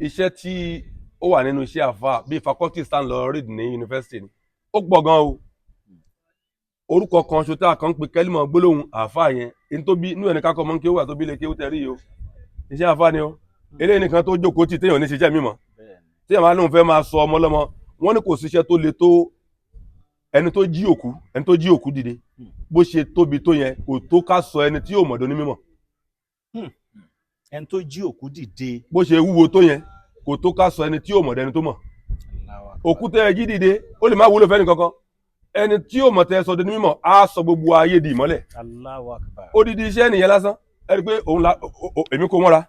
S1: Iṣẹ́ tí ó wà nínú iṣẹ́ àfa bíi faculty stand lọ read ní yunifásitì ni, ó pọ̀ gan o. Orúkọ kan ṣo tá a kàn ń pe kẹ́límọ̀ gbólóhùn àfa yẹn, ẹni tó bí inú ẹni kákọ́ mọ́ ń kéwù àtó bí lè kéwù tẹ̀rí yìí o, iṣẹ́ àfa ni o. Eléyìí nìkan tó jókòó tì téèyàn ní ṣiṣẹ́ mímọ́, téèyàn máa lóun fẹ́ máa sọ ọmọ lọ́mọ wọ́n ní kò síṣẹ́ tó le tó ẹni tó jí òkú, ẹni tó jí òkú dìde. Bó ṣe tóbi tó yẹn, kò tó ká sọ ẹni tí yóò mọ̀dọ́ ní mímọ̀.
S2: Ẹni tó jí òkú dìde.
S1: Bó ṣe wúwo tó yẹn, kò tó ká sọ ẹni tí yóò mọ̀dọ́ ẹni tó mọ̀. Òkú tẹ́ ẹ jí dìde, ó lè má wúlò fẹ́ni kankan. Ẹni tí yóò mọ̀ tẹ́ ẹ sọ di ní mímọ̀, á sọ gbogbo ayé di ìmọ́lẹ̀.
S2: Allahu Akbar.
S1: Odidi iṣẹ́ nìyẹn lásán. Ẹ rí i pé òun la èmi kò mọ́ra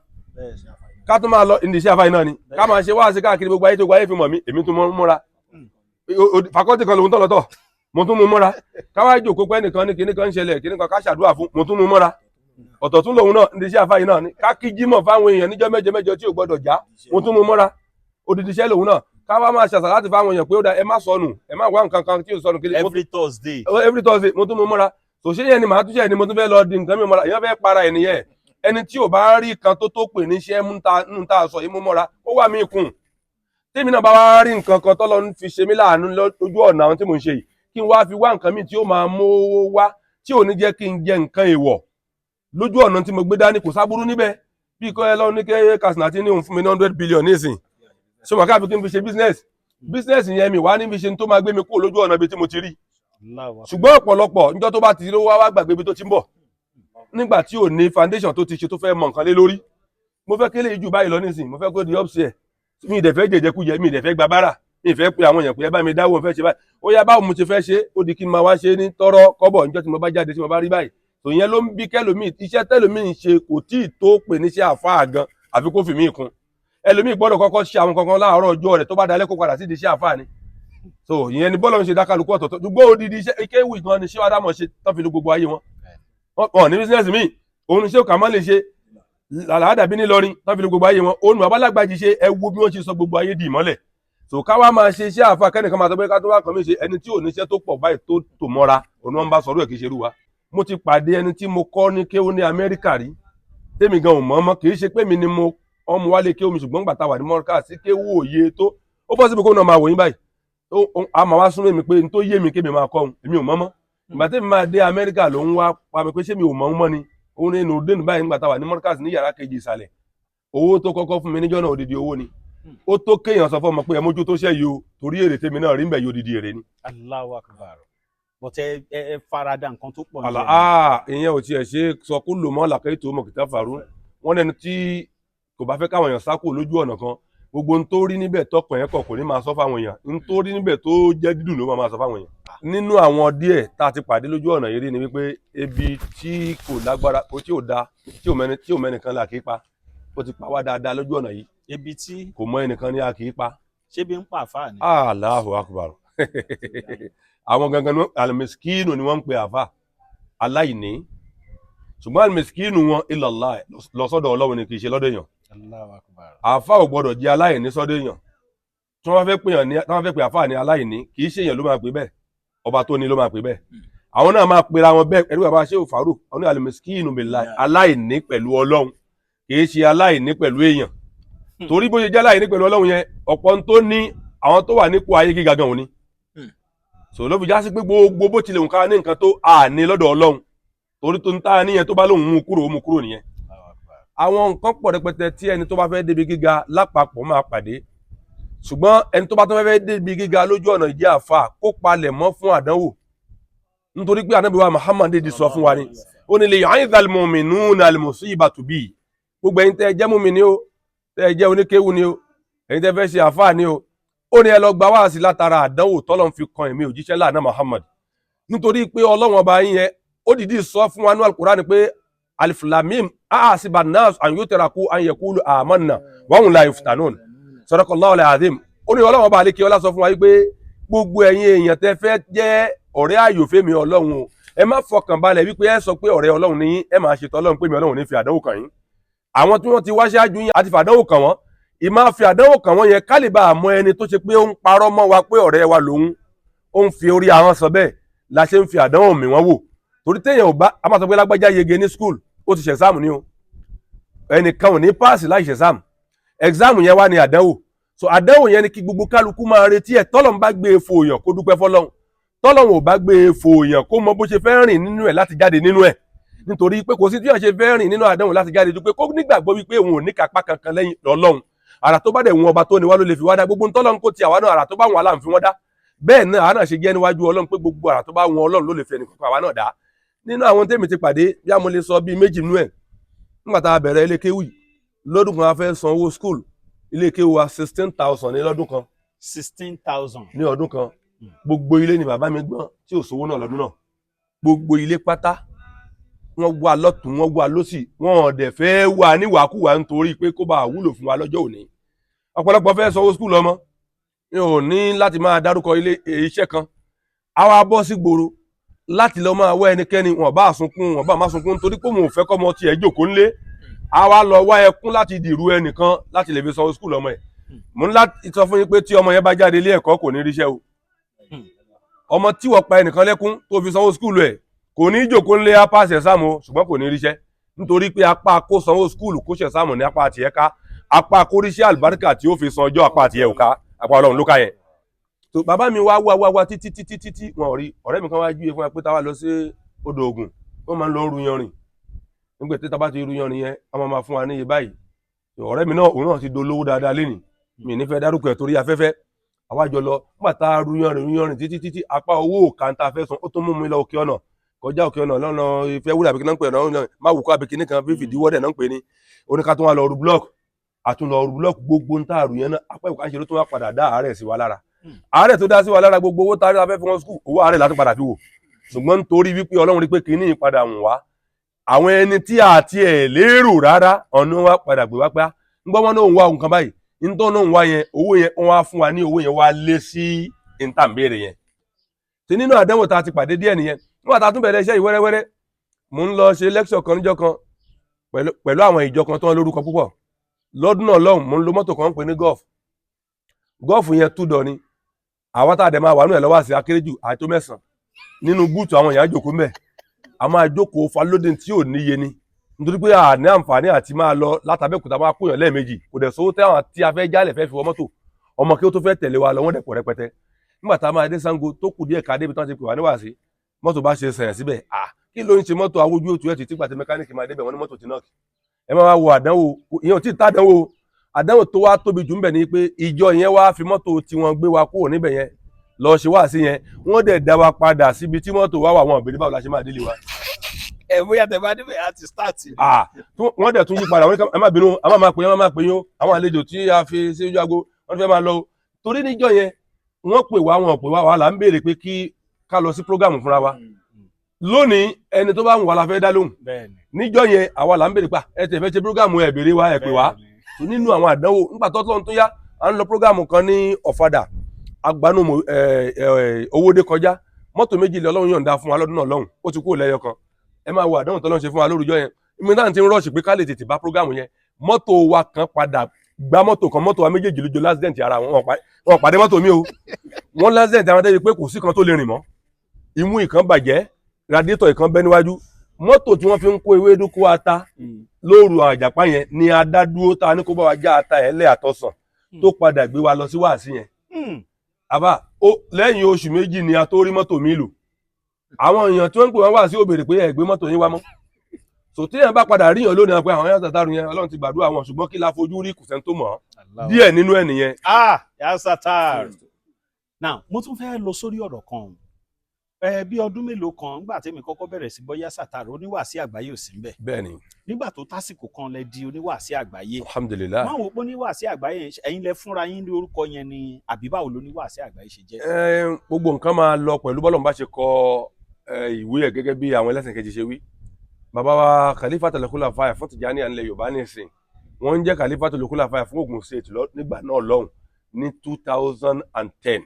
S1: ká tún máa lọ ìdí iṣẹ́ àfáà náà ni ká máa ṣe wáàsí káàkiri gbogbo ayé tó gbogbo ayé fi mọ̀ mí. Èmi tún mọ́ mọ́ra. Faculty kan lòun tọ̀ lọ́tọ̀, mo tún mú mọ́ra. Káwá jòkó pé ẹnìkan ní kinní kan ń ṣẹlẹ̀, kinní kan ká ṣàdúrà fún, mo tún mú mọ́ra. Ọ̀tọ̀ tún lòun náà, ìdí iṣẹ́ àfáà yìí náà ni ká kí jímọ̀ fáwọn èèyàn níjọ́ mẹ́jọ mẹ́jọ tí ò gbọ́dọ̀ já, mo tún mú mọ́ra. Odidi iṣẹ́ lòun náà. Ká wá máa ṣàṣà láti fáwọn èèyàn pé ó da, ẹ má sọnù, ẹ má wá nǹkan kan tí ò sọnù kiri.
S2: Every Thursday.
S1: Every Thursday, mo tún mú mọ́ra. Tòṣe yẹn ni màá tún ṣe ni mo tún fẹ́ lọ di nǹkan mi mọ́ra. Èèyàn fẹ́ para ẹ̀ nìyẹn. Ẹni tí ò bá rí kan tó tó pè níṣẹ́ mú ta sọ yìí mú mọ́ra, ó wà mí kùn. Tèmi náà bá wá rí nǹkan kan tọ́lọ́ ń fi ṣe mí láàánú lójú ọ̀nà àwọn tí mò ń ṣe yìí, kí n wá fi wá nǹkan míì tí ó máa mówó wá, tí ò ní jẹ́ kí n jẹ nǹkan èèwọ̀ lójú ọ̀nà tí mo gbé dání, kò sábúrú níbẹ̀. Bí kọ́ ẹ lọ́run ní kí Katsina ti ní òun fún mi ní 100 billion nísìn, ṣé mo káàfi kí n fi ṣe business? Business yẹn mi wá níbi ṣe tó máa gbé mi kúrò lójú ọ̀nà ibi tí mo ti rí. Ṣùgbọ́n ọ̀pọ̀lọpọ̀ níjọ́ tó bá ti rówó, wá wá gbàgbé ibi tó ti ń bọ̀, nígbà tí ò ní foundation tó ti ṣe tó fẹ́ mọ nǹkan lé lórí. Mo fẹ́ kélé jù báyìí lọ nísìn, mo fẹ́ kó di upstairs. Mi ì dẹ̀ fẹ́ jẹjẹkújẹ, mi ì dẹ̀ fẹ́ gba bára, mi ì fẹ́ pe àwọn èèyàn pé ẹ bá mi dáwọ́, fẹ́ ṣe báyìí. Ó yá, báwo mo ti fẹ́ ṣe? Ó di kí n máa wá ṣe ní tọrọ kọ́bọ̀ níjọ́ tí mo bá jáde, tí mo bá rí báyìí. Tò yẹn ló ń bí kẹlòmíì. Iṣẹ́ tẹlòmíì ń ṣe kò tí ì tó pè níṣẹ́ àfáà gan, àfi kó fi mí kún. Ẹlòmíì gbọ́dọ̀ kọ́kọ́ ṣe àwọn kankan láàárọ̀ ọjọ́ rẹ̀, tó bá dalẹ́ kó padà sí di iṣẹ́ àfáà ni. So ìyẹn ni bọ́lá ń ṣe dákàlùkù ọ̀tọ̀ọ̀tọ̀. Ṣùgbọ́n odidi iṣẹ́ ikéwì gan ni ṣé wàá dámọ̀ ṣe tán fi lu gbogbo ayé wọn. Wọn ní business míì. Òun ni ṣé kàmá lè ṣe làlàdàbí nílọrin tán fi lu gbogbo ayé wọn. Òun bàbá lágbàjì ṣe, ẹ wo bí wọ́n ṣe sọ gbogbo ayé di ìmọ́lẹ̀. So ká wá máa ṣe iṣẹ́ àfa, kẹ́nìkan máa sọ pé ká tó wá kàn mí ṣe. Ẹni tí ò níṣẹ́ tó pọ̀ báyìí tó tò mọ́ra, òun wọn bá sọ̀rọ̀ ẹ̀, kì í ṣerú wa. Mo ti pàdé ẹni tí mo kọ́ ní kéwú ní Amẹ́ríkà rí, tèmi gan ò mọ̀ mọ́. Kì í ṣe pé mi ni mo ọmọ wálé kéwú mi, ṣùgbọ́n gbàtà wà ní mọ́ríkà sí kéwú òye tó ó bọ́ síbi kó náà máa wò yín báyìí, a máa wá súnmọ́ mi pé n tó yé mi kémi máa kọ́ òun, èmi ò mọ̀ mọ́. Ìgbà tèmi máa dé Amẹ́ríkà ló ń wá pa mi pé ṣé mi ò mọ̀ ń mọ́ ni. Òun ní inú dénú báyìí nígbà tá wà ní mọ́ríkà ní yàrá kejì ìsàlẹ̀. Owó tó kọ́kọ́ fún mi níjọ́ náà, odidi owó ni. Ó tó kéèyàn sọ fún ọmọ pé ẹ mójú tó ṣe yìí o, torí èrè tèmi náà rí ń bẹ̀ yóò odidi èrè ni.
S2: Allahu Akbar. But ẹ farada nǹkan tó pọ̀.
S1: Àlà aa, ìyẹn ò tiẹ̀ ṣe sọ kó lò mọ́ làkàyè tó mọ̀ kìtà fàrú. Wọ́n lẹ́nu tí kò bá fẹ́ káwọn èèyàn sá kúrò lójú ọ̀nà kan, gbogbo ohun tó rí níbẹ̀ tọkàn yẹn kọ̀ kò ní máa sọ fáwọn èèyàn. Ohun tó rí níbẹ̀ tó jẹ́ dídùn ló máa sọ fáwọn èèyàn. Nínú àwọn díẹ̀ tá a ti pàdé lójú ọ̀nà yìí rí ni wípé ebi tí kò lágbára, kò tí ò da, tí ò mẹ́ni, tí ò mẹ́nìkan là kì í pa. Ó ti pa wá dáadáa lójú ọ̀nà yìí.
S2: Ebi tí
S1: kò mọ ẹnìkan ní a kì í pa.
S2: Ṣé bí ń pa àfáà ni?
S1: Allahu Akbar. Àwọn gangan ní alimiskinu ni wọ́n ń pe àfà aláìní, ṣùgbọ́n alimiskinu wọn ilallah, lọ́sọ́dọ̀ Ọlọ́run ni, kì í ṣe lọ́dọ̀ èèyàn.
S2: Allahu Akbar.
S1: Àfà ò gbọ́dọ̀ jẹ́ aláìní sọ́dọ̀ èèyàn. Tí wọ́n bá fẹ́ pèèyàn ní, tí wọ́n fẹ́ pè àfáà ní aláìní, kì í ṣe èèyàn ló máa pè bẹ́ẹ̀, ọba tó ní ló máa pè bẹ́ẹ̀. Àwọn náà máa pera wọn bẹ́ẹ̀ pẹ̀lú bàbá Shehu Farouk, àwọn ní al-miskinu billahi, aláìní pẹ̀lú Ọlọ́run, kì í ṣe aláìní pẹ̀lú èèyàn. Torí bó ṣe jẹ́ aláìní pẹ̀lú Ọlọ́run yẹn, ọ̀pọ̀ ń tó ní àwọn tó wà nípò ayé gíga gan òní. So ló fi já sí pé gbogbo bó tilẹ̀ nǹkan ní nǹkan tó àní lọ́dọ̀ Ọlọ́run, torí tó ń tá níyẹn, tó bá lóun mú kúrò, ó mú kúrò nìyẹn. Àwọn nǹkan pọ̀ rẹpẹtẹ tí ẹni tó bá fẹ́ débi gíga lápapọ̀ máa pàdé, ṣùgbọ́n ẹni tó bá tó fẹ́ débi gíga lójú ọ̀nà ìjẹ́ àfà, kó palẹ̀ mọ́ fún àdánwò, nítorí pé Ànábì wa Muhammad dìde sọ fún wa ni, ó ní liyu'idhal mu'minuna al-musibatu bi. Gbogbo ẹ̀yin tẹ́ ẹ jẹ́ mùmínì o, tẹ́ ẹ jẹ́ oníkéwu ni o, ẹ̀yin tẹ́ fẹ́ ṣe àfà ni o, ó ní ẹ lọ gba wáàsí látara àdánwò tọ́lọ́run fi kan èmi òjíṣẹ́ láàánú Muhammad, nítorí pé Ọlọ́run ọba yín yẹn, ó dìídì sọ fún wa ní Al-Qur'an pé alif lam mim ahasiba an-nas an yutraku an yaqulu amanna wa hum la yuftanun. Sadaqallahu al-azim. Ó ní Ọlọ́run ọba àlékè ọlá sọ fún wa wípé gbogbo ẹ̀yin èèyàn tẹ́ fẹ́ jẹ́ ọ̀rẹ́ àyò fẹ́mi Ọlọ́run o, ẹ má fọkàn balẹ̀ wípé ẹ sọ pé ọ̀rẹ́ Ọlọ́run ní yín, ẹ máa ṣètò Ọlọ́run pé mi Ọlọ́run ní fi àdánwò kàn yín. Àwọn tí wọ́n ti wá ṣáájú yín àti fàdánwò kàn wọ́n. Ìmáa fi àdánwò kàn wọ́n yẹn, ká lè bá àmọ́ ẹni tó ṣe pé ó ń parọ́ mọ́ wa pé ọ̀rẹ́ wa lòun, ó ń fi orí ahọ́n sọ bẹ́ẹ̀, la ṣe ń fi àdánwò mì wọ́n wò. Torí téèyàn ò bá a máa sọ pé lágbájá yege ní school, ó ti ṣe exam ni o. Ẹnìkan ò ní páàsì láì ṣe exam. Exam yẹn wá ní àdánwò. So àdánwò yẹn ni kí gbogbo kálukú máa retí ẹ̀. Tọ́lọ́run bá gbé e fòyàn, kó dúpẹ́ fọ́lọ́run. Tọ́lọ́run ò bá gbé e fòyàn, kó mọ bó ṣe fẹ́ rìn nínú ẹ̀ láti jáde nínú ẹ̀, nítorí pé kò sí tí wọ́n ṣe fẹ́ rìn nínú àdánwò láti jáde ju pé kó nígbàgbọ́ wípé òun ò ní kápá kankan lẹ́yìn Ọlọ́run. Àrà tó bá dẹ̀ wọn ọba tó ní wá ló lè fi wá dá. Gbogbo ntọ́lọ́run kó ti àwa náà, àrà tó bá wọn aláǹfi wọn dá. Bẹ́ẹ̀ náà àwa náà ṣe jẹ́ níwájú Ọlọ́run pé gbogbo àrà tó bá wọn Ọlọ́run ló lè fi ẹnì kankan àwa náà dá. Nínú àwọn tèmi ti pàdé, bí a mo lè sọ bíi méjì nínú ẹ̀. Nígbà tá a bẹ̀rẹ̀ ilé kéwì lọ́dún kan, a fẹ́ san owó school ilé kéwì wa, 16,000 ní lọ́dún kan.
S2: 16,000.
S1: Ní ọdún kan. Gbogbo ilé ni bàbá mi gbọ́n tí ò sówó náà lọ́dún náà. Gbogbo ilé pátá, wọ́n wá lọ́tún, wọ́n wá lọ́sì, wọ́n ò dẹ̀ fẹ́ wà níwàkuwà, nítorí pé kó bá wúlò fún wa lọ́jọ́ òní. Ọ̀pọ̀lọpọ̀ fẹ́ sanwó school ọmọ, mi ò ní láti máa dárúkọ ilé iṣẹ́ kan. Àwa bọ́ sí gbòòrò láti lọ máa wá ẹnikẹ́ni, wọn bá sunkún, wọn bá má sunkún, nítorí pé òun ò fẹ́ kọ́mọ tiẹ̀ jókòó ńlé. Àwa lọ wá ẹkún láti dìrú ẹnìkan láti lè fi sanwó school ọmọ ẹ̀. Mo ní láti sọ fún yín pé tí ọmọ yẹn bá jáde ilé ẹ̀kọ́, kò ní ríṣẹ́ o. Ọmọ tí wọ́n pa ẹnìkan lẹ́kún tó fi sanwó school ẹ̀, kò ní jókòó ńlé, á pass exam o, ṣùgbọ́n kò ní ríṣẹ́, nítorí pé apá kó sanwó school, kó ṣe exam ní apá tiẹ̀ ká, apá kó ríṣẹ́ àlùbáríkà tí ó fi san ọjọ́, apá tiẹ̀ ò ká, apá Ọlọ́run ló ká yẹn. Tó bàbá mi wá wá wá wá títí títí títí, wọn ò rí. Ọ̀rẹ́ mi kan wá júwe fún wa pé táwa lọ sí odò Ògùn, wọ́n máa ń lọ ru yanrìn. Nígbà tí tábà ti ru yanrìn yẹn, wọ́n máa fún wa ní iye báyìí. Ọ̀rẹ́ mi náà, òun náà ti dolówó dáadáa lénìí, mi ní fẹ́ dárúkọ ẹ̀ torí afẹ́fẹ́. Àwa jọ lọ. Nígbà tá a ru yanrìn, ru yanrìn títí títí, apá owó kàńtà fẹ́ san, ó tún mú mi lọ òkè ọ̀nà, kọjá òkè ọ̀nà lọ́nà ìfẹ́ wúrà àbíkí náà ń pè ọ̀nà má wù kọ́ àbíkí nìkan fífi ìdíwọ́ dẹ̀ náà ń pè ní oníkà tó wà lọ ru block. Àtún lọ ru block, gbogbo ń tààrù yẹn náà, apá ìwà ṣe ló tún wá padà dá àárẹ̀ sí wa lára. Àárẹ̀ tó dá sí wa lára, gbogbo owó tá a fẹ́ fi wọn school, owó àárẹ̀ láti padà fi wò. Ṣùgbọ́n nítorí wípé Ọlọ́run rí pé kínní padà wùn wá, àwọn ẹni tí a ti ẹ̀ lérò rárá, ọ̀nà wa padà gbé wá pé ń gbọ́ wọn náà ń wá nǹkan báyìí, nítorí náà ń wá yẹn, owó yẹn, wọ́n wá fún wa ní owó yẹn, wá lé sí ìntàǹbẹ̀rẹ̀ yẹn. Tí nínú àdánwò tá a ti pàdé díẹ̀ nìyẹn. Nígbà tá a tún bẹ̀rẹ̀ iṣẹ́ yìí wẹ́rẹ́wẹ́rẹ́, mò ń lọ ṣe lecture kan níjọ́ kan pẹ̀lú àwọn ìjọ kan tó ń lórúkọ púpọ̀ lọ́dún náà lọ́hùn. Mò ń lo mọ́tò kan ń pè ní Golf. Golf yẹn two-door ni. Àwọn tá a dẹ̀ máa wà nù ẹ̀ lọ́wọ́ àti akéré jù àti tó mẹ́sàn-án nínú boot. Àwọn èèyàn á jókòó mbẹ̀, a máa jókòó falóde tí ò níye ni, nítorí pé a ní àǹfààní àti máa lọ látàbẹ́kúta, máa kóyàn lẹ́ẹ̀mejì. Kò dẹ̀ sówó tẹ́wọ̀n tí a fẹ́ jálẹ̀ fẹ́ fi wọ mọ́tò. Ọmọ kí ó tó fẹ́ tẹ̀lé wa lọ, wọ́n dẹ̀ pọ̀ rẹpẹtẹ. Nígbà tá a máa dé Ṣàngó, tó kù díẹ̀ ká débi tí wọ́n ti pè wá níwàásí, mọ́tò bá ṣe sẹ̀yìn síbẹ̀. À, kí ló ń ṣe mọ́tò? Awójú òtún ẹ̀ títí gbàtí mẹkáníìkì máa débẹ̀, wọ́n ní mọ́tò ti knock. Ẹ máa wá wo àdánwò ìyẹn, ò tí ì tá àdánwò. Àdánwò tó wá tóbi jù ń bẹ̀ ni pé ìjọ yẹn wá fi mọ́tò tiwọn gbé wa kúrò níbẹ̀ yẹn lọ ṣe wá sí yẹn. Wọ́n dẹ̀ dá wa padà síbi tí mọ́tò wá wà. Wọn ò béèrè báwo la ṣe máa délé wa.
S2: Ẹ bóyá tẹ bá débẹ̀ á ti start.
S1: Ah, wọ́n dẹ̀ tún yí padà. Wọ́n ní ẹ má bínú, a má máa pè yín, a má máa pè yín o. Àwọn àlejò tí a fi sí ojú aago, wọ́n fẹ́ máa lọ o, torí níjọ́ yẹn wọ́n pè wá, wọn pè wá, wàhálà ń béèrè pé kí ká lọ sí program fúnra wa. Lónìí, ẹni tó bá ń wà la fẹ́ dá lóhùn. Níjọ́ yẹn, àwa là ń béèrè pa ẹ tẹ̀ fẹ́ ṣe program, ẹ béèrè wa, ẹ pè wá. Tó nínú àwọn àdánwò, nígbà tó tọ́ tó yá, à ń lọ program kan ní Ọ̀fadà, agbanú Owódé kọjá. Mọ́tò méjì lé Ọlọ́run yọ̀ǹda fún wa lọ́dún náà lọ́hùn, ó ti kúrò lẹ́yọ kan. Ẹ máa wo àdánwò tọ́lọ́run ṣe fún wa lórúkọ yẹn. Ìmí náà ti ń rush pé ká lè tètè bá program yẹn, mọ́tò wa kan padà Gbá mọ́tò kan, mọ́tò wa méjèèjì lójó l'accident ara wọn. Wọn pàdé mọ́tò mi o. Wọ́n l'accident ara wọn débi pé kò sí kan tó lè rìn mọ́. Imú ìkan bàjẹ́, radiator ìkan bẹ́ níwájú. Mọ́tò tí wọ́n fi ń kó ewédú, kó ata lóru àjàpá yẹn ni adádúró ta ní kó bá wa já ata ẹ̀ lẹ́ àtọ̀sán tó padà gbé wa lọ sí wàásì yẹn. Àbá ó lẹ́yìn oṣù 2 ni a tó rí mọ́tò mi lò. Àwọn èèyàn tí wọ́n ń pè wọ́n wá sí ó béèrè pé ẹ gbé mọ́tò yín wá mọ́. So téèyàn bá padà ríyàn lónìí pé àwọn yàtọ̀ tààrù yẹn, Ọlọ́run ti gbàdúrà wọn, ṣùgbọ́n kí la fojú rí, kò sẹ́ni tó mọ̀ ọ́. Díẹ̀ nínú ẹ̀ nìyẹn.
S2: Ah, Ya Sattar, now mo tún fẹ́ lọ sórí ọ̀rọ̀ kan ẹ. Bí ọdún mélòó kan nígbà tẹ́mi kọ́kọ́ bẹ̀rẹ̀ sí gbọ́ Ya Sattar, oníwàásí àgbáyé ò sí ń bẹ̀.
S1: Bẹ́ẹ̀ni.
S2: Nígbà tó tásìkò kan lẹ di oníwàásí àgbáyé.
S1: Alhamdulillahi.
S2: Máa wò pé oníwàásí àgbáyé yẹn, ẹ̀yin lẹ fúnra yín ní orúkọ yẹn ni, àbí báwo lóníwàásí àgbáyé ṣe jẹ́?
S1: Ẹ, gbogbo nǹkan máa lọ pẹ̀lú bọ́lọ̀ bá ṣe kọ ìwé ẹ̀, gẹ́gẹ́ bí àwọn ẹlẹ́sìn kejì ṣe wí. Bàbá wa Khalifatul Khulafa fún Tìjàní ilẹ̀ Yorùbá nìsín, wọ́n ń jẹ́ Khalifatul Khulafa fún Ògùn State nígbà náà lọ́hùn ní 2010,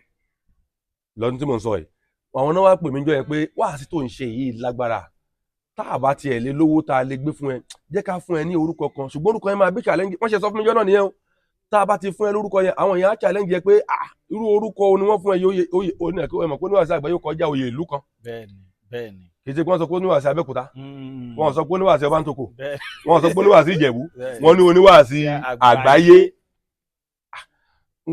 S1: lọ́dún tí mò ń sọ yìí. Àwọn náà wá pè mí jọ yẹn pé wáàsí tó ń ṣe yìí lágbára, tá a bá tiẹ̀ lé lówó tá a lè gbé fún ẹ, jẹ́ ká fún ẹ ní orúkọ kan, ṣùgbọ́n orúkọ yẹn máa bí challenge. Wọ́n ṣe sọ fún mi jọ náà nìyẹn o. Tá a bá ti fún ẹ lórúkọ yẹn, àwọn èèyàn á challenge yẹ pé, ah, irú orúkọ wo ni wọ́n fún ẹ yìí? Oyè oyè oní ẹ̀kọ́ ẹ mọ̀ pé oníwàásí àgbáyé kọjá oyè ìlú kan.
S2: bẹ́ẹ̀ni bẹ́ẹ̀ni
S1: Kì í ṣe pé wọ́n sọ pé oníwàásí Abẹ́òkúta, wọ́n sọ pé oníwàásí Ọbántòkò, wọ́n sọ pé oníwàásí Ìjẹ̀bú, wọ́n ní oníwàásí àgbáyé.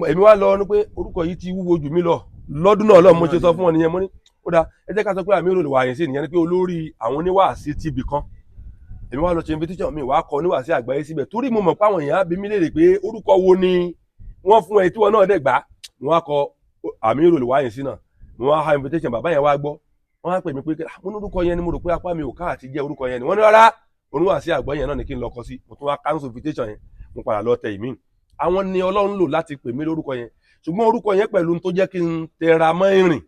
S1: Èmi wá lọ ní pé orúkọ yìí ti wúwo jù mí lọ lọ́dún náà lọ́mọ. Ṣe sọ fún wọn nìyẹn. Mo ní ó dáa, ẹ jẹ́ ká sọ pé àmì ìròlù wàyìn sí nìyẹn ni pé olórí àwọn oníwàásí tibì kan. Èmi wá lọ ṣe invitation mi, wàá kọ oníwàásí àgbáyé síbẹ̀, torí mo mọ̀ pé àwọn èèyàn á bi mí léèrè pé orúkọ wo ni wọ́n fún ẹ tí wọ́n náà dẹ̀ gbà. Mo wá kọ àmì ìròlù wàyìn sí náà, mo wá ha invitation. Bàbá yẹn wá gbọ́, wọ́n á pè mí pé mo ní orúkọ yẹn ni mo rò pé apá mi ò ká àti jẹ́ orúkọ yẹn ni. Wọ́n ní rárá, oníwàásí àgbáyé yẹn náà ni kí n lọ kọ sí. Mo tún wá cancel invitation yẹn, mo padà lọ tẹ ìmíì. Àwọn ni Ọlọ́run lò láti pè mí lórúkọ yẹn, ṣùgbọ́n orúkọ yẹn pẹ̀lú tó jẹ́ kí n tẹra mọ́ ìrìn.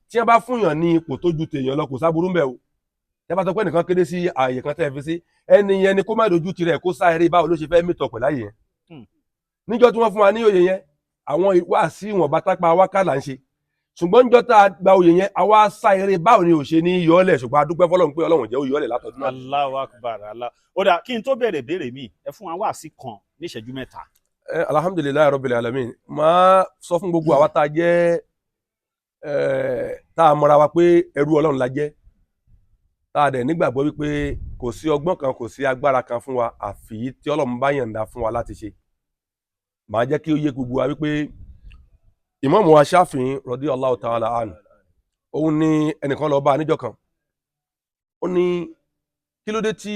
S1: Tí wọ́n bá fúnyàn ní ipò tó ju tèèyàn lọ, kò sáburú ń bẹ̀ o. Tí wọ́n bá sọ pé ẹnìkan kéde sí ààyè kan tẹ́ ẹ fi sí, ẹni yẹn ni kó má dojú tirẹ̀, kó sá eré báwo ló ṣe fẹ́ mìtọ̀ pẹ̀lú ààyè yẹn. Níjọ́ tí wọ́n fún wa ní oyè yẹn, àwọn wáàsí ìwọ̀nba tápá wákà là ń ṣe, ṣùgbọ́n níjọ́ tá a gba oyè yẹn, àwa sá eré báwo ni ò ṣe ní yọ̀ọ́lẹ̀, ṣùgbọ́n a dúpẹ́ fọlọ́run pé Ọlọ́run jẹ́ ó yọ̀ọ́lẹ̀ látọdún náà.
S2: Allahu Akbar, Allah. Ó dà, kí n tó bẹ̀rẹ̀ béèrè mi, ẹ fún wa wáàsí kan ní ìṣẹ́jú 3.
S1: Alhamdulillahi rabbil alamin. Máa sọ fún gbogbo àwa tá a jẹ́ tá a mọra wa pé ẹrú Ọlọ́run la jẹ́, tá a dẹ̀ nígbàgbọ́ wípé kò sí ọgbọ́n kan, kò sí agbára kan fún wa àfi tí Ọlọ́run bá yànda fún wa láti ṣe. Màá jẹ́ kí ó yé gbogbo wa wípé Ìmáàmù wa Ṣáfi'í radiyallahu ta'ala anhu, òun ní ẹnìkan lọ bá a níjọ́ kan. Ó ní kí ló dé tí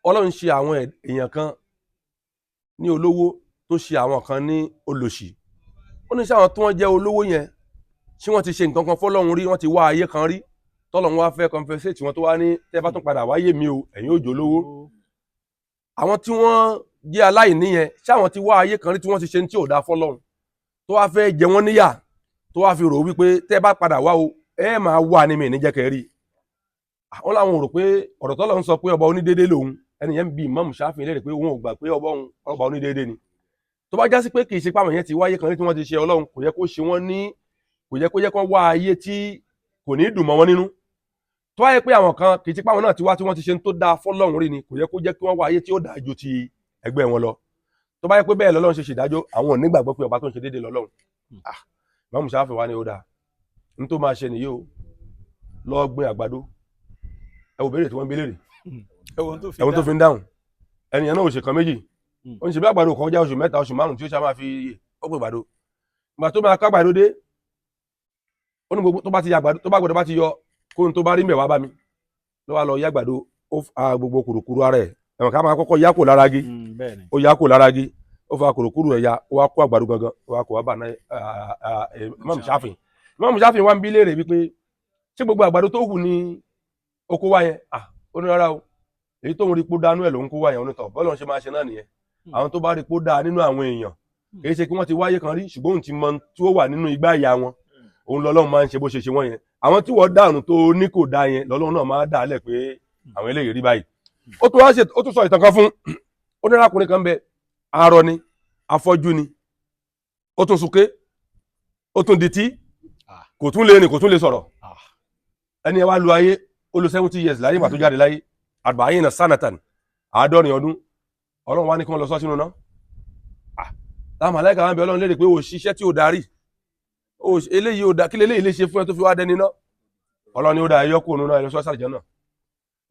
S1: Ọlọ́run ṣe àwọn èèyàn kan ní olówó, tó ṣe àwọn kan ní olòṣì? Ó ní sáwọn tí wọ́n jẹ́ olówó yẹn, ṣé wọ́n ti ṣe nǹkan kan fọ́lọ́run rí? Wọ́n ti wá ayé kan rí tọ́lọ́run wá fẹ́ compensate wọn, tó wá ní tẹ́ bá tún padà wáyé mi o, ẹ̀yin ò jólówó? Àwọn tí wọ́n jẹ́ aláìní yẹn, ṣé àwọn ti wá ayé kan rí tí wọ́n ti ṣe ní tí ò dáa fọ́lọ́run, tó wá fẹ́ jẹ wọ́n níyà, tó wá fi rò wípé tẹ́ bá padà wá o, ẹ máa wà ní mi níjẹ́ kẹ́ rí? Àwọn làwọn rò pé ọ̀rọ̀ tọ́lọ́run sọ pé ọba onídéédé lòun. Ẹni yẹn ń bi Ìmáàmù Ṣáfi'í léèrè pé òun ò gbà pé ọba òun ọba onídéédé ni. Tó bá jásí pé kì í ṣe pé àwọn yẹn ti wáyé kan rí tí wọ́n ti ṣe Ọlọ́run, kò yẹ kó ṣe wọ́n ní, kò yẹ kó yẹ kó wá ayé tí kò ní dùn mọ́ wọn nínú. Tó wáyé pé àwọn kan kì í ṣe pé àwọn náà ti wá tí wọ́n ti ṣe ń tó dáa fọ́lọ́run rí ni, kò yẹ kó jẹ́ kí wọ́n wá ayé tí ó dáa ju ti ẹgbẹ́ wọn lọ. Tó bá yẹ pé bẹ́ẹ̀ lọ́lọ́run ṣe ṣèdájọ́, àwọn ò nígbàgbọ́ pé ọba tó ń ṣe déédéé lọ́lọ́run. Ah, Ìmáàmù Ṣáfi'í wá ní ó dáa, n tó máa ṣe nìyí o, lọ gbin àgbàdo. Ẹ wò béèrè tí wọ́n ń béèrè.
S2: Ẹ̀wọ̀n tó fi
S1: ẹ̀wọ̀n tó fi ń dáhùn. Ẹnìyẹn náà ò ṣe kan méjì. Ó ń ṣe bí àgbàdo kọjá oṣù 3, oṣù 5 tí ó ṣe máa fi ó gbé àgbàdo. Ìgbà tó máa ká àgbàdo dé, ó ní gbogbo tó bá ti ya àgbàdo, tó bá gbọdọ̀ bá ti yọ kó n tó bá rí mẹ́wàá bá mi ló wá lọ yá àgbàdo. Ó fa gbogbo kùrùkùrù ara ẹ̀, ẹ̀wọ̀n ká máa kọ́kọ́ yá kò lára gi.
S2: Bẹ́ẹ̀ni.
S1: Ó yá kò lára gi, ó fa kùrùkùrù ẹ̀ ya, ó wá kó àgbàdo gangan, ó wá kó wá bà náà Imam Shafi'i. Imam Shafi'i wá ń bí léèrè wípé ṣé gbogbo àgbàdo tó hù ní oko wa yẹn? Ah, ó ní rárá o, èyí tóun rí pó dánú ẹ̀ ló ń kó wá yẹn. Onítọ̀ bọ́ọ̀lù ń ṣe máa ṣe náà nìyẹn. Àwọn tó bá rí pó dáa nínú àwọn èèyàn, kì í ṣe kí wọ́n ti wáyé kan rí, ṣùgbọ́n òun ti mọ tí ó wà nínú igbá ìyá wọn, òun lọ́lọ́run máa ń ṣe bó ṣe ṣe wọ́n yẹn. Àwọn tí wọ́n dànù tó ní kò dáa yẹn, lọ́lọ́run náà máa dà á lẹ̀ pé àwọn eléyìí rí báyìí. Ó tún wá ṣe, ó tún sọ ìtàn kan fún. Ó ní arákùnrin kan bẹ, arọ ni, afọ́jú ni, ó tún sunké, ó tún dití, kò tún lè rìn, kò tún lè sọ̀rọ̀. Ẹni ẹ wá lu ayé, ó lu 70 years láyé. Ìgbà tó jáde láyé, arba'ina sanatan, 70 ọdún. Ọlọ́run wá ní kí wọ́n lọ sọ sínú náà. Táwọn màláíkà wọn bẹ Ọlọ́run léèrè pé o ṣiṣẹ́ tí o darí, eléyìí ò da, kí leléyìí lè ṣe fún ẹ tó fi wá dẹni náà? Ọlọ́run ni ó da, ẹ yọ kúrò nínú náà, ẹ lọ sọ sálìjẹ́ náà.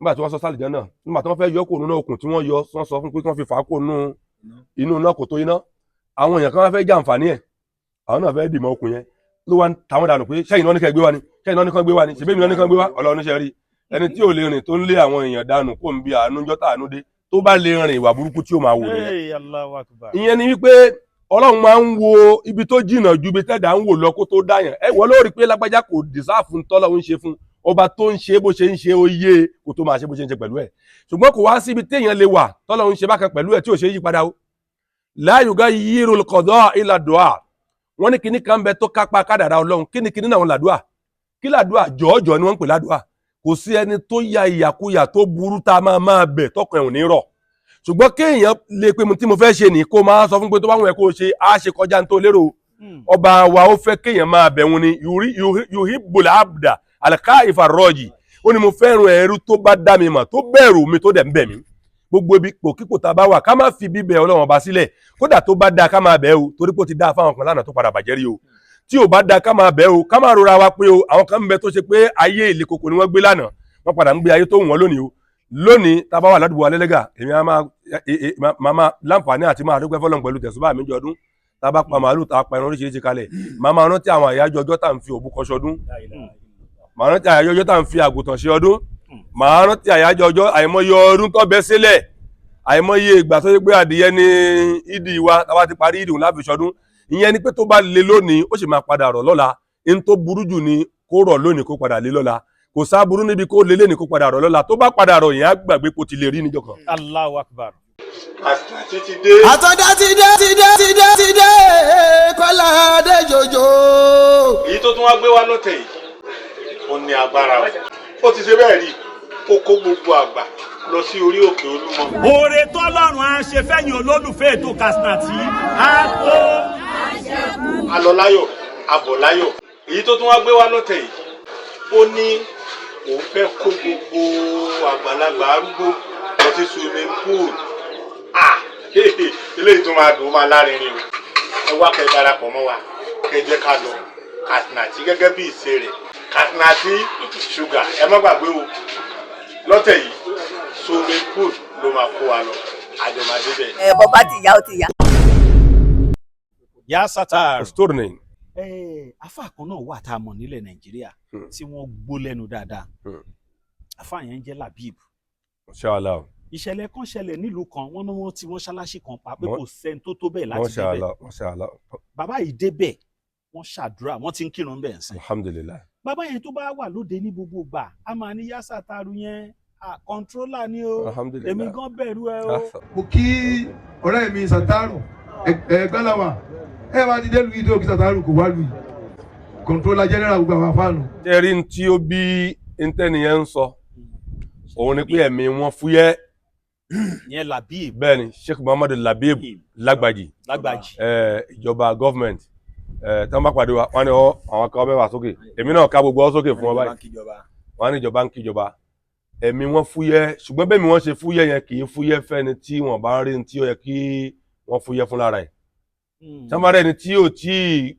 S1: Nígbà tí wọ́n sọ sálìjẹ́ náà, nígbà tí wọ́n fẹ́ yọ kúrò nínú okùn tí wọ́n yọ, wọ́n sọ fún pé kí wọ́n fi fà á kúrò nínú inú náà kò tó iná. Àwọn èèyàn kan wá fẹ́ jàǹfààní ẹ̀, àwọn náà fẹ́ dìmọ̀ okùn yẹn, ló wá ń tàwọn dànù pé sẹ́yìn náà ní kẹ́ gbé wá ni, sẹ́yìn náà ní kẹ́ gbé wá ni, ṣèbí mi náà ní kẹ́ gbé wá. Ọlọ́run ṣe rí ẹni tí ò lè rìn tó ń lé àwọn èèyàn dànù kó ń bi àánú jọ́tà àánú dé, tó bá lè rìn ìwà burúkú tí ó máa wò nìyẹn.
S2: Hey, Allahu Akbar.
S1: Ìyẹn ni wípé Ọlọ́run máa ń wo ibi tó jìnnà ju ibi tẹ́dà ń wò lọ kó tó dáyàn. Ẹ wọ́n lórí pé lágbájá kò dìsáàfù tọ́lọ́run ń ṣe fún ọba tó ń ṣe bó ṣe ń ṣe, ó yé kó tó máa ṣe bó ṣe ń ṣe pẹ̀lú ẹ̀. Ṣùgbọ́n kò wá síbi téèyàn lè wà tọ́lọ́run ń ṣe bákan pẹ̀lú ẹ̀ tí ò ṣe é yí padà o. La yugayyirul qada illa du'a. Wọ́n ní kinní kan bẹ tó kápá kádàrá Ọlọ́run. Kíni kinní náà? Làdúà. Kí làdúà? Jọ̀ọ́jọ̀ ni wọ́n ń pè ládùà. Kò sí ẹni tó ya ìyàkuyà tó burú tá a máa máa bẹ̀ tọkàn ẹ̀ ò ní rọ̀. Ṣùgbọ́n kéèyàn lè pe mo tí mo fẹ́ ṣe ní kó máa sọ fún pé tó bá wọn ẹ̀ kó ṣe á ṣe kọjá ní tó lérò. Ọba wa ó fẹ́ kéèyàn máa bẹ̀ wọn ni yuhibbul abda al-khaifa ar-raji. Ó ní mo fẹ́ràn ẹrú tó bá dá mi mọ̀, tó bẹ̀rù mi, tó dẹ̀ ń bẹ̀ mí. Gbogbo ibi pòkípò tá a bá wà, ká má fi bíbẹ̀ Ọlọ́run ọba sílẹ̀. Kódà tó bá dáa, ká máa bẹ̀ o, torí pé ó ti dáa fáwọn kan lánàá tó padà bàjẹ́ rí o. Tí ò bá dáa, ká máa bẹ̀ o, ká má rora wa pé o àwọn kan ń bẹ tó ṣe pé ayé ìle koko ni wọ́n gbé lánàá, wọ́n padà ń gbé ayé tó wù wọ́n lónìí o. Lónìí tá a bá wà ládùúgbò alẹ́lẹ́gà, èmi á máa láǹfààní àti máa dúpẹ́ fọlọ́n pẹ̀lú tẹ̀sùbá mi jọ ọdún. Tá a bá pa màálù, tá a pa ẹran oríṣiríṣi kalẹ̀, màá máa rántí àwọn àyájọ́ ọjọ́ tá à ń fi òbúkọ ṣọdún, màá rántí àyájọ́ ọjọ́ tá à ń fi àgùntàn ṣe ọdún, màá rántí àyájọ́ ọjọ́ àìmọye ọdún tó bẹ́ sílẹ̀, àìmọye ìgbà tó ṣe pé adìyẹ ní ìdí wa, tá a bá ti parí ìdí òun láfi ṣọdún. Ìyẹn ni pé tó bá le lónìí, ó sì máa padà rọ̀ lọ́la. N tó burú jù ni kó rọ̀ lónìí kó padà lé lọ́la. Kò sáburú níbi kó lé lónìí kó padà rọ̀ lọ́la. Tó bá padà rọ̀, yẹn á gbàgbé kó ti lè rí níjọ́ kan.
S2: Allahu Akbar.
S3: Àti ti dé.
S5: Àtọ́dá ti dé, ti dé, ti dé, ti dé, Kọ́lá dé jòjò.
S3: Èyí tó tún wá gbé wá lọ́tẹ̀ yìí, ó ní agbára o. Ó ti ṣe bẹ́ẹ̀ rí, ó kó gbogbo àgbà lọ sí orí òkè Olúmọ.
S2: Oore tọ́lọ́run á ṣe fẹ́yìn olólùfẹ́ ètò Katsina á tó.
S3: A lọ láyọ̀, a bọ̀ láyọ̀. Èyí tó tún wá gbé wá lọ́tẹ̀ yìí, ó ní òun fẹ́ kó gbogbo àgbàlagbà arúgbó lọ sí swimming pool. Ah, eléyìí tó máa dùn, ó máa lárinrin o. Ẹ wá kẹ́ darapọ̀ mọ́ wa, kẹ́ jẹ́ ká lọ Katsina gẹ́gẹ́ bí ìṣe rẹ̀. Katsina ṣúgà, ẹ má gbàgbé o, lọ́tẹ̀ yìí swimming pool ló máa kó wa lọ, àjọmọdé bẹ́ẹ̀.
S6: Ẹ bọ́ bá ti yá, ó ti yá.
S2: Ya Satar.
S1: Story ni.
S2: Afa kan náà wà tá a mọ̀ nílẹ̀ Nàìjíríà tí wọ́n gbó lẹ́nu dáadáa. Afa yẹn ń jẹ́ Labib.
S1: Inshallah.
S2: Ìṣẹ̀lẹ̀ kan ṣẹlẹ̀ nílùú kan, wọ́n ní wọ́n ti mọ́ṣáláṣí kan pa pé kò sẹ́ni tó tó bẹ́ẹ̀ láti débẹ̀.
S1: Mashallah, mashallah.
S2: Bàbá yìí débẹ̀, wọ́n ṣàdúrà, wọ́n ti ń kírun bẹ́ẹ̀ sìn.
S1: Alhamdulillah.
S2: Bàbá yẹn tó bá wà lóde ní gbogbo ìgbà, a máa ní Ya Satar yẹn controller ni o.
S1: Alhamdulillah.
S2: Èmi gan bẹ̀rù ẹ o.
S4: Mo kí ọ̀rẹ́ mi Sàtárù Ẹ̀gbáláwà. Ẹ bá ti dé lu yìí tó kí Sàtárù kò wá lu yìí, controller general gbogbo àwọn afáànù.
S1: Tẹ́rí tí ó bí ntẹ́niyẹn ń sọ òun ni pé ẹ̀mí wọn fúyẹ́.
S2: Yẹn Labib.
S1: Bẹ́ẹ̀ ni, Sheikh Muhammadu Labib Lágbàjì.
S2: Lágbàjì.
S1: Ìjọba government tí wọ́n bá pàdé wa, wọ́n ní ọ àwọn kan mẹ́wàá sókè, èmi náà ká gbogbo ọ sókè fún wọn báyìí. Wọ́n ní ìjọba ń kíjọba, ẹ̀mí wọn fúyẹ́. Ṣùgbọ́n bẹ́ẹ̀ mi wọ́n ṣe fúyẹ́ yẹn, kì í fúyẹ́ fẹ́ni tí wọ́n bá rí ní tí ó yẹ kí wọ́n fúyẹ́ fún lára ẹ̀. Tí wọ́n bá rí ẹni tí ò tí ì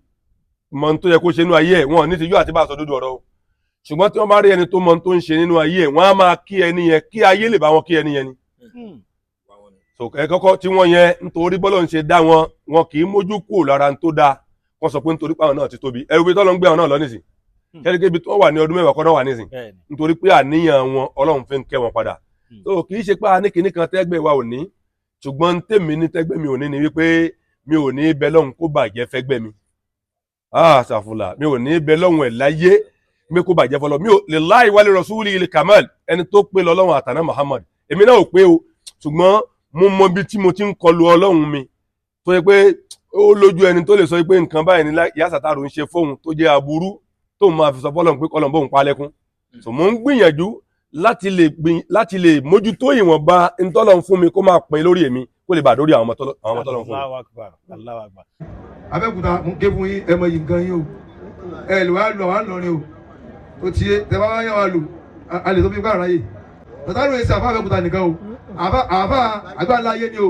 S1: mọ ohun tó yẹ kó ṣe nínú ayé ẹ̀, wọn ò ní tijú àti bá a sọ dúdú ọ̀rọ̀ o. Ṣùgbọ́n tí wọ́n bá rí ẹni tó mọ ohun tó ń ṣe nínú ayé ẹ̀, wọ́n á máa kí ẹni yẹn, kí ayé lè bá wọn kí ẹni yẹn ni. So ẹ kọ́kọ́ tí wọ́n yẹn, nítorí bọ́lọ̀ ń ṣe dá wọn, wọn kì í mójú kúrò lára ń tó dáa. Wọ́n sọ pé nítorí pé àwọn náà ti tóbi, ẹ wo ibi tọ́lọ́ ń gbé àwọn náà lọ nísìn, kẹ́ni ibi tó wà ní ọdún 10 kọ́ náà wà nísìn, nítorí pé àníyàn wọn, Ọlọ́run fi ń kẹ́ wọn padà. So kì í ṣe pé a ní kinní kan tẹ́gbẹ́ wa ò ní, ṣùgbọ́n tèmi ní tẹ́gbẹ́ mi ò ní ni wípé mi ò ní bẹ lọ́hùn kó bàjẹ́ fẹ́gbẹ́ mi. Ah, ṣàfùlà, mi ò ní bẹ lọ́hùn ẹ̀ láyé mi kó bàjẹ́ fọlọ́ mi ò lè láì wálé rasúlì ilẹ̀ kamal. Ẹni tó pé lọ́lọ́run àtàná Muhammad, èmi náà ò pé o, ṣùgbọ́n mo mọ ibi tí mo ti ń kọlu Ọlọ́run mi, tó yẹ pé ó lójú ẹni tó lè sọ pé nǹkan báyìí ni Ìyá Sàtárù ń ṣe fóun tó jẹ́ aburú tóun máa fi sọ fọlọ́run pé kọlọ́n bóun pa lẹ́kún. So mo ń gbìyànjú láti lè mójútó ìwọ̀nba ntọ́lọ́run fún mi, kó máa pín lórí èmi, kó lè bà lórí àwọn ọmọ tọ́lọ́run fún mi.
S2: Allahu Akbar, Allahu Akbar.
S4: Abẹ́òkúta, mo ké fún yín, ẹ mọ yìí nǹkan yín o. Ẹ lè wá lù àwọn àlọrin o, ó ti yé tẹ bá wá yàn wá lù a lè tó fi gbà ráyè. Sàtárù yìí ṣe àfa Abẹ́òkúta nìkan o, àfa àgbàlá ayé ni o.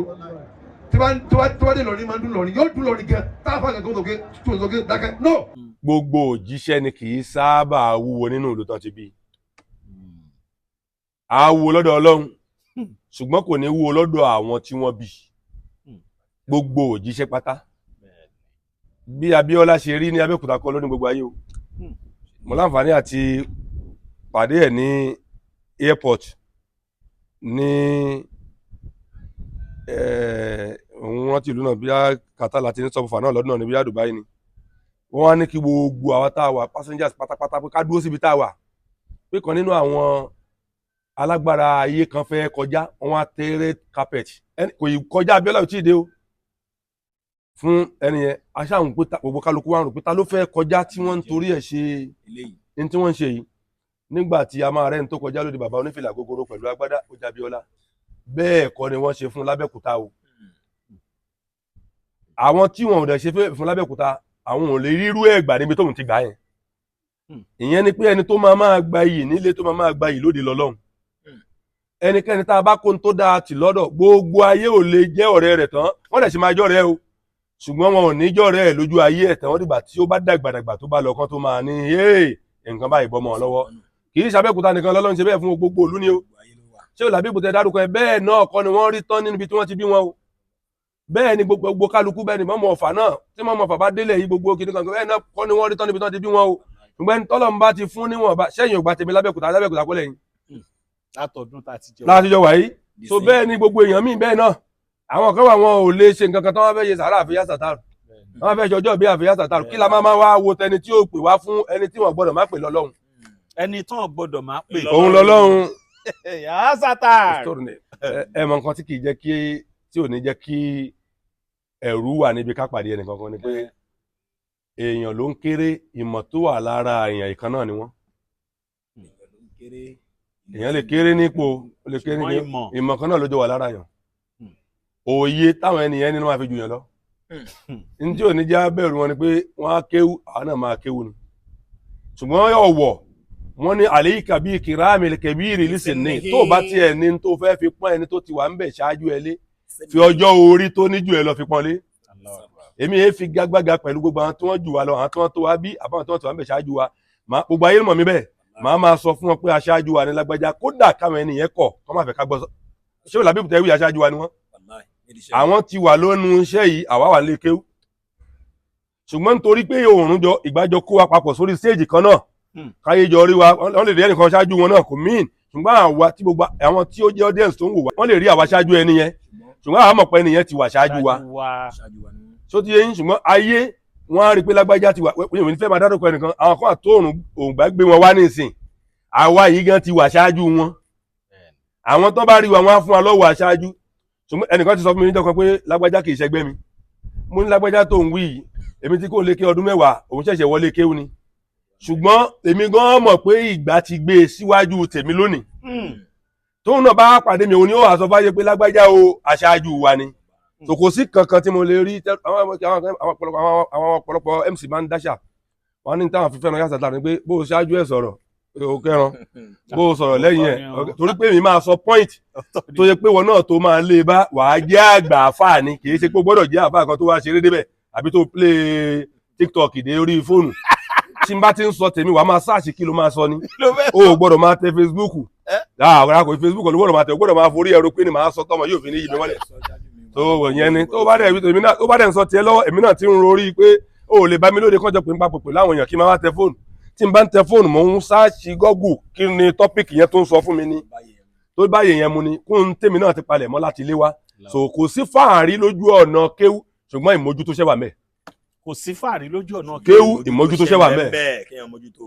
S4: Tí bá tó bá dé lọrin, máa ń dún lọrin, yóò dún lọrin gan táfà kankan sókè tó sókè dákẹ́ no.
S1: Gbogbo òjíṣẹ́ ni kì í sábà wúwo nínú ìlú tán ti bí. Á wúwo lọ́dọ̀ Ọlọ́run, ṣùgbọ́n kò ní wúwo lọ́dọ̀ àwọn tí wọ́n bí. Gbogbo òjíṣẹ́ pátá, bí Abíọ́lá ṣe rí ní Abẹ́òkúta kọ́ lóní gbogbo ayé o. Mo láǹfààní àti pàdé ẹ̀ ní airport ní òun rántí ìlú náà, bí i Qatar láti ní sọfúnfà náà lọ́dún náà ní bí i Dubai ni. Wọ́n wá ní kí gbogbo àwa tá a wà passengers pátápátá pé ká dúró síbi tá a wà, pé kan nínú àwọn alágbára ayé kan fẹ́ kọjá. Wọ́n wá tẹ́ red carpet, kò ì kọjá, Abíọ́lá ò tí ì dé o fún ẹni yẹn. Aṣáàrùn pé gbogbo kálukú wa ń rò pé ta ló fẹ́ kọjá tí wọ́n ń torí ẹ̀ ṣe ní tí wọ́n ń ṣe yìí. Nígbà tí a máa rẹ́ni tó kọjá lóde, bàbá onífìlà gogoro pẹ̀lú agbádá, ó jẹ́ Abíọ́lá. Bẹ́ẹ̀ kọ́ ni wọ́n ṣe fún l'Ábẹ́òkúta o. Àwọn tí wọn ò dẹ̀ ṣe fún l'Ábẹ́òkúta, àwọn ò lè rírú ẹ̀ gbà níbi tóun ti gbà yẹn. Ìyẹn ni pé ẹni tó máa máa gba iyì nílé, tó máa máa gba iyì lóde lọ́lọ́run. Ẹnikẹ́ni tá a bá kó ń tó dáa tì lọ́dọ̀, gbogbo ayé ò lè jẹ́ ọ̀rẹ́ rẹ̀ tán. Wọ́n dẹ̀ sì máa jọ́rẹ́ o, ṣùgbọ́n wọn ò ní jọ́rẹ́ ẹ̀ lójú ayé ẹ̀ tán. Wọ́n dìgbà tí ó bá dàgbàdàgbà tó bá lọ kán tó máa ní nǹkan báyìí bọ́ mọ́ ọ lọ́wọ́. Kì í ṣàbẹ́òkúta nìkan lọ́lọ́run ṣe bẹ́ẹ̀ fún, gbogbo ìlú ni o. Ṣé òlàbí ìbùtẹ́ dárúkọ ẹ, bẹ́ẹ̀ náà kọ́ ni wọ́n rí tán nínú ibi tí wọ́n ti bí wọn o. Bẹ́ẹ̀ ni gbogbo kálukú, bẹ́ẹ̀ ni mọ́mọ́ ọ̀fà náà, tí mọ́mọ́ ọ̀fà bá délẹ̀ yìí, gbogbo kìnnìkan kan, bẹ́ẹ̀ náà kọ́ ni wọ́n rí tán níbi tí wọ́n ti bí wọn o. Ṣùgbọ́n ẹni tọ́lọ́run bá ti fún níwọ̀nba sẹ́yìn ògbà tèmi lábẹ́òkúta, lábẹ́òkúta kọ́ lẹ́yìn
S2: Látọdún tá a ti jẹ.
S1: Láti jọ wáyé so, bẹ́ẹ̀ ni gbogbo èèyàn míì bẹ́ẹ̀ náà. Àwọn kan wà, wọn ò lè ṣe nǹkan kan tó wọ́n fẹ́ ṣe sàárà àfiyá sàtàrù, wọ́n fẹ́ ṣe ọjọ́ bí àfiyá sàtàrù. Kí la máa máa wá wo tẹni tí ó pè wá fún ẹni tí wọ́n gbọ́dọ̀ má pè lọ́lọ́run?
S2: Ẹni tán gbọ́dọ̀ máa pè.
S1: Òun lọ́lọ́run.
S2: Yà sátà.
S1: Ẹ mọ nǹkan tí kì í jẹ́ kí, tí ò ní jẹ́ kí ẹ̀rù wà níbi ká pàdé ẹnì kankan ni pé èèyàn ló ń kéré, ìmọ̀ tó wà lára èèyàn ìkan náà ni wọ́n. Èèyàn lè kéré nípò, ó lè kéré
S2: Ṣùgbọ́n
S1: ní
S2: ìmọ̀.
S1: Ìmọ̀ kan náà ló jọ wà lára yàn. Òye táwọn ènìyàn nínú máa fi jù yàn lọ. Ní tí ò ní já bẹ̀rù wọn ni pé wọ́n á kéwú, àwọn náà máa kéwú ni. Ṣùgbọ́n ọ̀wọ̀ wọ́n ní àléyíkà bíi kìrámì kẹbíìrì lísìn ní tó o bá tiẹ̀ ní tó fẹ́ fi pọ́n ẹni tó ti wà ń bẹ̀ ṣáájú ẹ lé, fi ọjọ́ orí tó ní jù ẹ lọ fi pọ́n lé. Èmi yẹn fi gágbága pẹ̀lú gbogbo àwọn tí wọ́n jù wá lọ, àwọn tí wọ́n tó wá bí àbáwọn tí wọ́n tó wá ń bẹ̀ ṣáájú wa. Gbogbo ayé mọ̀ mí bẹ́ẹ̀, màá máa sọ fún wọn pé aṣáájú wa ní lágbájá, kódà káwọn ẹni yẹn kọ̀ kọ́ máa fẹ́ ká gbọ́ sọ. Ṣé o làbí ibùtẹ́ wí, aṣáájú wa ni wọ́n. Àwọn ti wà lónú iṣẹ́ yìí, àwa wà nílé kéwú. Ṣùgbọ́n nítorí pé òòrùn jọ ìgbàjọ kó wa papọ̀ sórí stéèjì kan náà, káyé jọ rí wa, wọ́n lè rí ẹnìkan ṣáájú wọn náà, kò míìn. Ṣùgbọ́n àwa tí gbogbo àwọn tí ó jẹ́ audience tó ń wò wá, wọ́n lè rí àwa ṣáájú ẹni yẹn, ṣùgbọ́n àwa mọ̀ pé ẹni yẹn ti wà ṣáájú wa. Ṣó ti yé yín? Ṣùgbọ́n ayé wọ́n á rí i pé lágbájá ti wà. Wọ́n ní fẹ́ máa dárúkọ ẹnìkan, àwọn kan àtòrùn òǹgbà gbé wọn wá nísìn. Àwa yìí gan ti wà ṣáájú wọn. Àwọn tó bá rí wa, wọ́n á fún wa lọ́wọ́ aṣáájú. Ṣùgbọ́n ẹnìkan ti sọ fún mi níjọ́ kan pé lágbájá kì í ṣẹgbẹ́ mi. Mo ní lágbájá tó ń wí yìí, èmi tí kò lè ké ọdún 10, òun ṣẹ̀ṣẹ̀ wọlé kéwú ni. Ṣùgbọ́n èmi gan mọ̀ pé ìgbà ti gbé e síwájú tèmi lónìí. Tóun náà bá pàdé mi, òun ni ó wà sọ fáyé pé lágbájá o, aṣáájú wa ni. So kò sí kankan tí mo lè rí àwọn ọ̀pọ̀lọpọ̀ MC máa ń dáṣà wọn ní táwọn fífẹ́ náà yàtọ̀ tàbí pé bó o ṣáájú ẹ̀ sọ̀rọ̀ o kẹran, bó o sọ̀rọ̀ lẹ́yìn ẹ̀, torí pé èmi máa sọ point tó yẹ pé wọn náà tó máa lé e bá wàá jẹ́ àgbà àfáà ni. Kì í ṣe pé o gbọ́dọ̀ jẹ́ àfáà kan tó wá ṣeré débẹ̀ àbí tó play TikTok dé orí fóònù. Tí n bá ti ń sọ tèmi, wàá máa sáàṣì kí ló máa sọ ni. O ò gbọ́dọ̀ máa tẹ Facebook àwọn kò Facebook ló gbọ́dọ̀ máa tẹ, o gbọ́dọ̀ máa forí ẹrú pé ni màá sọ tọmọ yóò fi ní yìí mi wọlé tó yẹn ni. Tó bá dẹ̀ èmi náà, tó bá dẹ̀ ń sọ tiẹ̀ lọ́wọ́, èmi náà ti ń rorí pé o ò lè bá mi lóde kọ́jọ pé n papọ̀ pẹ̀lú àwọn èèyàn kí n máa wá tẹ fóònù. Tí n bá ń tẹ fóònù, mò ń sáàṣì Google kí ni topic yẹn tó ń sọ fún mi ni tó báyìí yẹn mu ni kún tèmi náà ti palẹ̀ mọ́ láti ilé wa. So kò sí fáàrí lójú ọ̀nà kéwú, ṣùgbọ́n ìmójútó ṣẹ́ wà mẹ́.
S2: Kò sí fàárí lójú ọ̀nà
S1: Kéwú, ìmójútó ṣẹ́ wà mẹ́.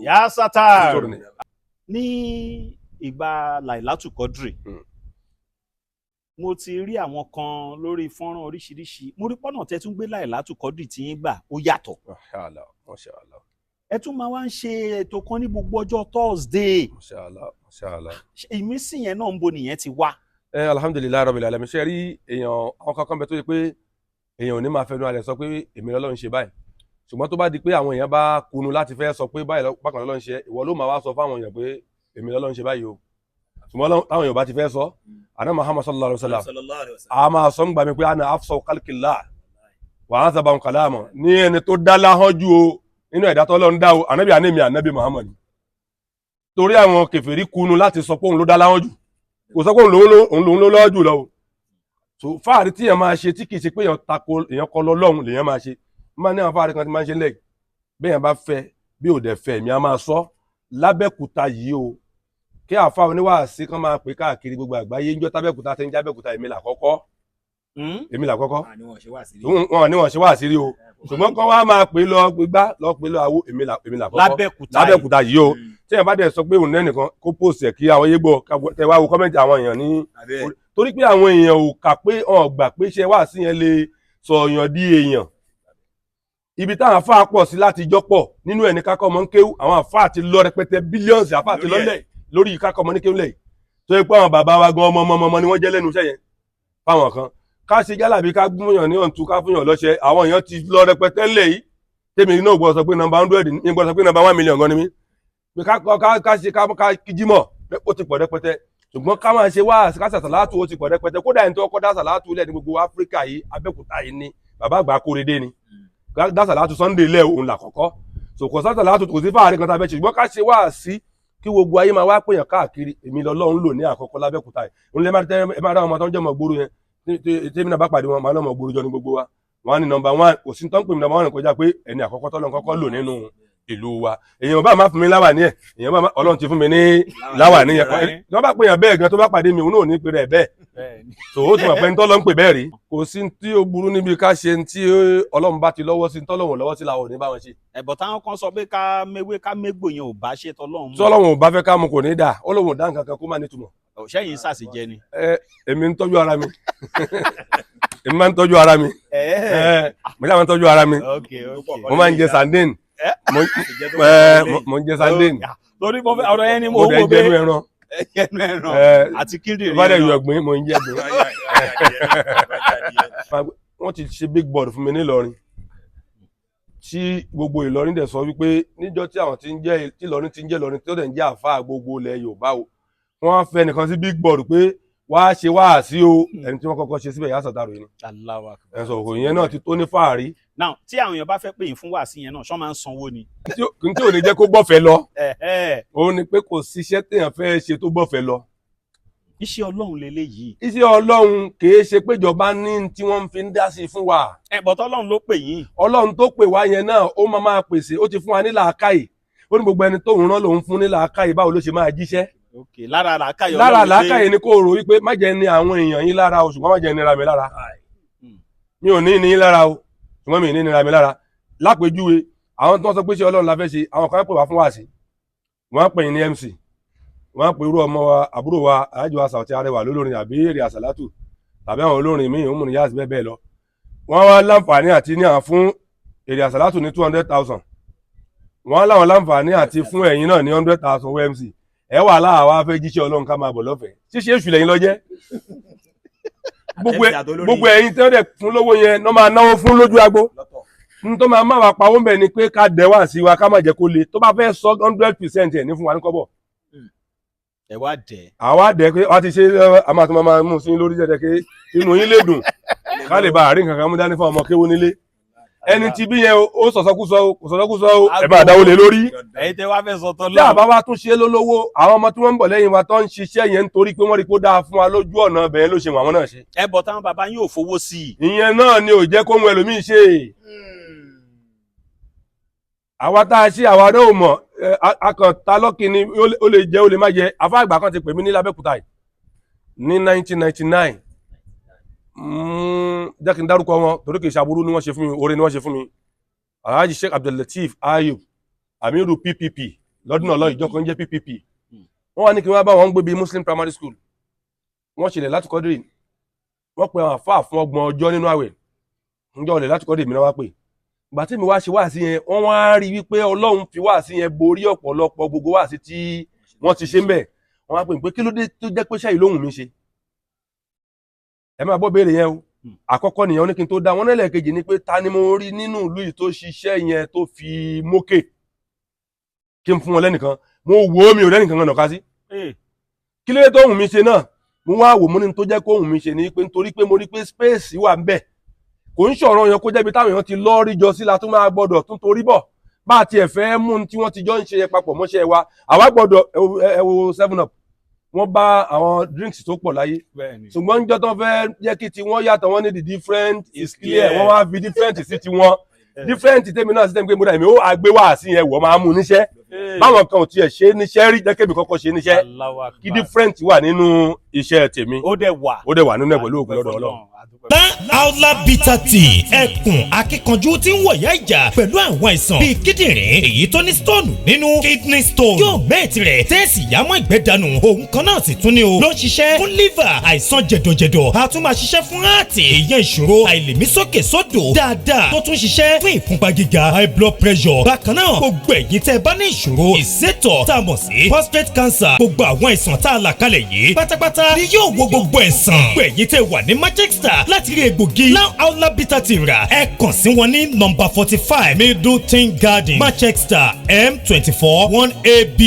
S2: Yà sátà. Ní ìgbà Làìlátù Kọ́dìrì, mo ti rí àwọn kan lórí fọ́nrán oríṣiríṣi. Mo rí pọ́nà tẹ́ tún gbé Làìlátù Kọ́dìrì tí yín gbà ó yàtọ̀.
S1: Mashallah, mashallah.
S2: Ẹ tún máa wá ń ṣe ètò kan ní gbogbo ọjọ́ Thursday.
S1: Mashallah, mashallah.
S2: Ìmísí yẹn náà ń bo nìyẹn ti wá?
S1: Ẹ alhamdulilayi rabbil alamin. Ṣe rí èèyàn, àwọn kankan bẹ tó yẹ pé èèyàn ò ní máa fẹnu alẹ sọ pé èmi lọ́lọ́run ṣe báyìí. Ṣùgbọ́n tó bá di pé àwọn èèyàn bá kunu láti fẹ́ sọ pé báyìí bákan lọ́lọ́run ṣe, ìwọ ló máa wá sọ fáwọn èèyàn pé èmi lọ́lọ́run ṣe báyìí o. Ṣùgbọ́n táwọn Yorùbá ti fẹ́ sọ, àná Muhammad sallallahu alayhi wa sallam a máa sọ ń gbà mí pé ana afsọ kálkìlá wà á sábà ń kàlámọ̀ ní ẹni tó dá láhán jù o nínú ẹ̀dá tó lọ́n dá o, ànábì ànémi ànábì Muhammad. Torí àwọn kèfèrí kunu láti sọ pé òun ló dá láhán jù, kò sọ pé òun lòun ló lọ́wọ́ jù lọ o. So fáàrí tí èèyàn máa ṣe tí kì í ṣe pé èèyàn tako èèyàn kọ lọ́lọ́run lèèyàn máa ṣe. Máa ní àwọn fáàrí kan tí máa ń ṣe lẹ́yìn bí èèyàn bá fẹ́ bí ò dẹ̀ fẹ́, èmi á máa sọ lábẹ́kúta yìí o, kí àfa oníwàásí kan máa pè káàkiri gbogbo àgbáyé ńjọ́ tábẹ́kúta ti ń jábẹ́kúta, èmi là kọ́kọ́, èmi là kọ́kọ́. Wọn ní wọn ṣe wá àṣírí o, ṣùgbọ́n kán wá máa pè lọ gbígbá lọ pè lọ àwo, èmi là kọ́kọ́
S2: lábẹ́kúta yìí.
S1: Lábẹ́kúta yìí o. Tí èèyàn bá dẹ̀ sọ pé òun lẹ́nìkan kó pòsì ẹ̀ kí àwọn yé gbọ́, kẹ wá wo comment àwọn èèyàn ní, torí pé àwọn èèyàn ò kà pé wọn gbà pé ṣe wá sí yẹn lè sọ èèyàn di èèyàn. Ibi táwọn afáà pọ̀ sí láti jọ́ pọ̀ nínú ẹ̀ ní kákọ́ ọmọ ń kéwú. Àwọn afáà ti lọ rẹpẹtẹ, billions afáà ti lọ́lẹ̀ lórí kákọ́ ọmọ ní kéwú lẹ̀, tó yẹ pé àwọn bàbá wa gan ọmọ ọmọ ọmọ ni wọ́n jẹ́ lẹ́nu iṣẹ́ yẹn fáwọn kan. Ká ṣe jálàbí, ká gúnyàn ní ọ̀ǹtú, ká fúnyàn lọ́ṣẹ, àwọn èèyàn ti lọ rẹpẹtẹ ńlẹ̀ yìí. Tèmi náà gbọ́dọ̀ sọ pé number 100 ní gbọ́dọ̀ sọ pé number 1 million gan ni mí pé ká ká ṣe ká kíjímọ̀, ó ti pọ̀ rẹpẹtẹ. Ṣùgbọ́n ká máa ṣe wá ká ṣàṣàlátù, ó ti pọ̀ rẹpẹtẹ. Kódà ẹni tó kọ́ dá sàlátù lẹ̀ ní gbogbo Áfíríkà yìí, Abẹ́òkúta yìí ni bàbá àgbà Kóredé ni dá sàlátù Sunday lẹ̀, òun là kọ́kọ́. So kò sàṣàlátù, kò sí fáàrí kan tá a fẹ́ ṣe. Ṣùgbọ́n ká ṣe wá sí kí gbogbo ayé máa wá pèèyàn káàkiri, èmi lọ́lọ́run lò ní àkọ́kọ́ lábẹ́òkúta yìí. Òun lè má tẹ́ ẹ má dá àwọn ọmọ tó ń jẹ́ ọmọ gbòòrò yẹn, tèmi náà bá pàdé wọn, màá lọ́mọ gbòòrò jọ ní gbogbo wa. Wọn á ní number one, kò sí tó ń pè mí number one kọjá pé ẹni àkọ́kọ́ tọ́lọ́run kọ́kọ́ lò nínú ìlú wa. Èèyàn bá máa fún mi láwà ní ẹ̀, èèyàn bá Ọlọ́run ti fún mi ní láwà ní ẹ̀. Tí wọ́n bá pè yàn bẹ́ẹ̀ gan tó bá pàdé mi, òun náà ò ní pè rẹ̀ bẹ́ẹ̀. Tó o ti mọ̀ pé ń tọ́lọ́ ń pè bẹ́ẹ̀ rí. Kò sí tí ó burú níbi ká ṣe tí Ọlọ́run bá ti lọ́wọ́ sí, tọ́lọ́run lọ́wọ́ sí làwọn ò ní bá wọn ṣe.
S2: Ẹ̀bọ̀ táwọn kan sọ pé ká mewé ká mégbò yẹn ò bá ṣe tọ́lọ́run.
S1: Tí Ọlọ́run ò bá fẹ́ ká mu kò ní dà, Ọlọ́run ò dá nǹkan kan kó má nítumọ̀.
S2: Ṣẹ́yìn ṣàṣejẹ ni.
S1: Ẹ èmi ń tọ́jú ara mi, èmi máa ń tọ́jú ara mi, mo ṣáà máa ń tọ́jú ara mi. Mo máa ń jẹ sardine, mo ń jẹ sardine.
S2: Torí mo fẹ́ ọ̀rọ̀ yẹn ni mo
S1: mo dẹ̀
S2: wò
S1: ń jẹnu
S2: pé
S1: ẹran.
S2: Ẹnu ẹran àti kíndìnrín.
S1: Bá dẹ̀ yọ ẹ̀gbìn, mo ń jẹ ẹ̀gbìn. Wọ́n ti ṣe big board fún mi nílọrin tí gbogbo Ìlọrin dẹ̀ sọ wípé níjọ́ tí àwọn tí ń jẹ́ tí Ìlọrin ti ń jẹ́ Ìlọrin tó dẹ̀ ń jẹ́ àfáà gbogbo ilẹ̀ Yorùbá o, wọ́n á fẹ́ nìkan sí big board pé wá ṣe wáàsí o. Ẹni tí wọ́n kọ́kọ́ ṣe síbẹ̀, Yá Sàtàrù yìí ni.
S2: Allahu Akbar.
S1: Ẹ̀sọ̀ òkò yẹn náà ti tó ní fàárí.
S2: Now, tí àwọn èèyàn bá fẹ́ pè yín fún wàásí yẹn náà, ṣọ́ máa ń sanwó ni?
S1: Tí ò ní jẹ́ kó gbọ́fẹ́ lọ, òun ni pé kò síṣẹ́ téèyàn fẹ́ ṣe tó gbọ́fẹ́ lọ.
S2: Iṣẹ́ Ọlọ́run leléyìí.
S1: Iṣẹ́ Ọlọ́run kìí ṣe péjọba ní tí wọ́n fi ń dá sí fún wa.
S2: Ẹ bọ̀tọ̀ Ọlọ́run ló pè yín.
S1: Ọlọ́run tó pè wá yẹn náà, ó máa máa pèsè. Ó ti fún wa ní làákàyè, ó ní gbogbo ẹni tóun rán lòun fún ní làákàyè, báwo ló ṣe máa jíṣẹ́.
S2: Ok, lára làákàyè.
S1: Lára làákàyè ni kò rò wípé má jẹ́ ní àwọn èèyàn yín lára o, ṣùgbọ́n má jẹ́ nira mi lára. Mi ò ní ní yín lára o, ṣùgbọ́n mi ò ní nira mi lára. Lápèjúwe, àwọn tó ń sọ pé ṣé Ọlọ́run la fẹ́ ṣe, àwọn kan pè wá fún wáàsí, wọ́n á pè yín ní MC, wọ́n á pè irú ọmọ wa, àbúrò wa, àjọ Àsàtì Arẹwà lólórin àbí èrè àsàlátù tàbí àwọn olórin míì, òun yáàsì bẹ́ẹ̀ bẹ́ẹ̀ lọ. Wọ́n wá láǹfààní àti ní àwọn fún èrè àsàlátù ní 200,000, wọ́n láwọn láǹfààní àti fún ẹ̀yin náà ní 100,000 MC. Ẹ wà láàwá fẹ́ jíṣẹ́ Ọlọ́run, ká máa bọ̀ lọ́fẹ̀ẹ́, ṣíṣe èṣù lẹ́yìn lọ́jẹ́. Gbogbo ẹ̀yin tẹ́ dẹ̀ fún lówó yẹn náà máa náwó fún lójú agbo. N tó máa má wa pawó mbẹ ni pé ká dẹ̀ wá sí wa, ká má jẹ́ kó le. Tó bá fẹ́ sọ 100% ẹ̀ ní fún wa ní kọ́bọ̀.
S2: Ẹ wá dẹ̀.
S1: Àwa dẹ̀ pé wọ́n ti ṣe a máa tún máa mú sí lórí jẹ́jẹ́ pé inú yín lè dùn, ká lè ba àárín kankan mú dání fún ọmọ kéwú nílé. Ẹni tí bí yẹn ó sọ̀sọ́kúsọ ó kò sọ̀sọ́kúsọ ó, ẹ bá dáwó lé lórí.
S2: Ẹ̀yin tẹ́ wá fẹ́ sọ tọ́
S1: Tí àbá wa tún ṣe lólówó, àwọn ọmọ tí wọ́n ń bọ̀ lẹ́yìn wa tó ń ṣiṣẹ́ yẹn, nítorí pé wọ́n rí pé ó dáa fún wa lójú ọ̀nà bẹ́ẹ̀ ló ṣe wọ́n àwọn náà ṣe.
S2: Ẹ bọ̀ táwọn bàbá yín ò fowó sí i.
S1: Ìyẹn náà ni ò jẹ́ kóhun ẹlòmíì ṣe. Àwa tá a ṣe, àwa náà ò mọ̀. A kàn ta lọ́kì ni, ó lè jẹ́, ó lè má jẹ́. Afá àgbà kan ti pè mí ní Lábẹ́òkúta yìí ní 1999. Jẹ́ kí n dárúkọ wọn torí kì í ṣàbúrú ni wọ́n ṣe fún mi, oore ni wọ́n ṣe fún mi. Alhaji Sheikh Abdullateef Ayub, Amiru PPP lọ́dún náà lọ, ìjọ kan jẹ́ PPP. Wọ́n wá ní kí wọ́n bá wọn gbé bíi Muslim Primary School. Wọ́n ṣẹlẹ̀ láti kọ́dírì, wọ́n pe àwọn àfáà fún 30 ọjọ́ nínú àwẹ̀ ńjọ́ ọ̀lẹ̀ láti kọ́dírì mi náà wá pè. Ìgbà tí mi wá ṣe wáàsí yẹn, wọ́n wá rí wípé Ọlọ́run fi wáàsí yẹn borí ọ̀pọ̀lọpọ̀ gbogbo wáàsí tí wọ́n ti ṣe ń bẹ̀. Wọ́n wá pè mí pé kí ló dé tó jẹ́ pé ṣẹ́yìn lóhùn mi ṣe. Ẹ máa gbọ́ béèrè yẹn o. Àkọ́kọ́ nìyẹn, ó ní kí n tó dá wọn. Lẹ́lẹ́kejì ni pé ta ni mo rí nínú ìlú yìí tó ṣiṣẹ́ yẹn tó fi mókè, kí n fún wọn lẹ́nìkan. Mo wò ó, mi ò lẹ́nìkan kan nàka sí. Kí ló dé tó hùn mí ṣe náà? Mo wá wò, mo ní tó jẹ́ kó hùn mí ṣe ni pé nítorí pé mo rí pé space wà ń bẹ̀. Kò ń ṣọ̀rọ̀ yẹn kó jẹ́bi táwọn èèyàn ti lọ́ọ́rí jọ sí la tún máa gbọ́dọ̀ tún torí bọ̀ bá a tiẹ̀ fẹ́ mú un tí wọ́n ti jọ ń ṣe yẹn papọ̀ mọ́ṣẹ́ wa. Àwa gbọ́dọ̀ ẹ wo 7 Up, wọ́n bá àwọn drinks tó pọ̀ láyé, ṣùgbọ́n níjọ́ tó fẹ́ jẹ́ kí tiwọn yàtọ̀, wọ́n ní the different is clear. Wọ́n wá fi different sí tiwọn. Different tèmi náà sí tèmi pé mo dà mí ó àgbé wá sí yẹn wọ́n máa mú níṣẹ́ báwọn kan ò tiẹ̀ ṣe níṣẹ́ rí, jẹ́ kémi kọ́kọ́ ṣe níṣẹ́
S2: Allahu Akbar.
S1: kí different wà nínú iṣẹ́ tèmi.
S2: Ó dẹ̀ wà.
S1: Ó dẹ̀ wà nínú ẹ̀ pẹ̀lú ògùn lọ́dọ̀ Ọlọ́run.
S6: Aula Bitter Tea, ẹkùn akíkanjú tí ń wọ̀yá ìjà pẹ̀lú àwọn àìsàn bíi kíndìnrín, èyí tó ní stone nínú, kidney stone, yóò mẹ́ẹ̀tì rẹ̀ tẹ́ẹ̀sì yámọ́ ìgbẹ́ dànù. Òun kan náà sì tún ní o ló ń ṣiṣẹ́ fún liver, àìsàn jẹ̀dọ̀jẹ̀dọ̀, a tún máa ṣiṣẹ́ fún heart, ìyẹn ìṣòro àìlèmísókè sódò dáadáa, tó tún ṣiṣẹ́ fún ìfúnpá gíga, high blood pressure. Bákan náà, gbogbo ẹ̀yin tẹ́ ẹ bá ní ìṣòro ìsétọ̀ tá a mọ̀ sí prostate cancer, gbogbo àwọn àìsàn tá a là kalẹ̀ yìí pátápátá ni yóò wo gbogbo ẹ̀sán. Gbogbo ẹ̀yin tẹ́ wà ní Manchester láti rí egbògi Now Aula Bitter Tea rà, ẹ kàn sí wọn ní nọ́mbà 45 Middleton Garden, Manchester, M24 1AB,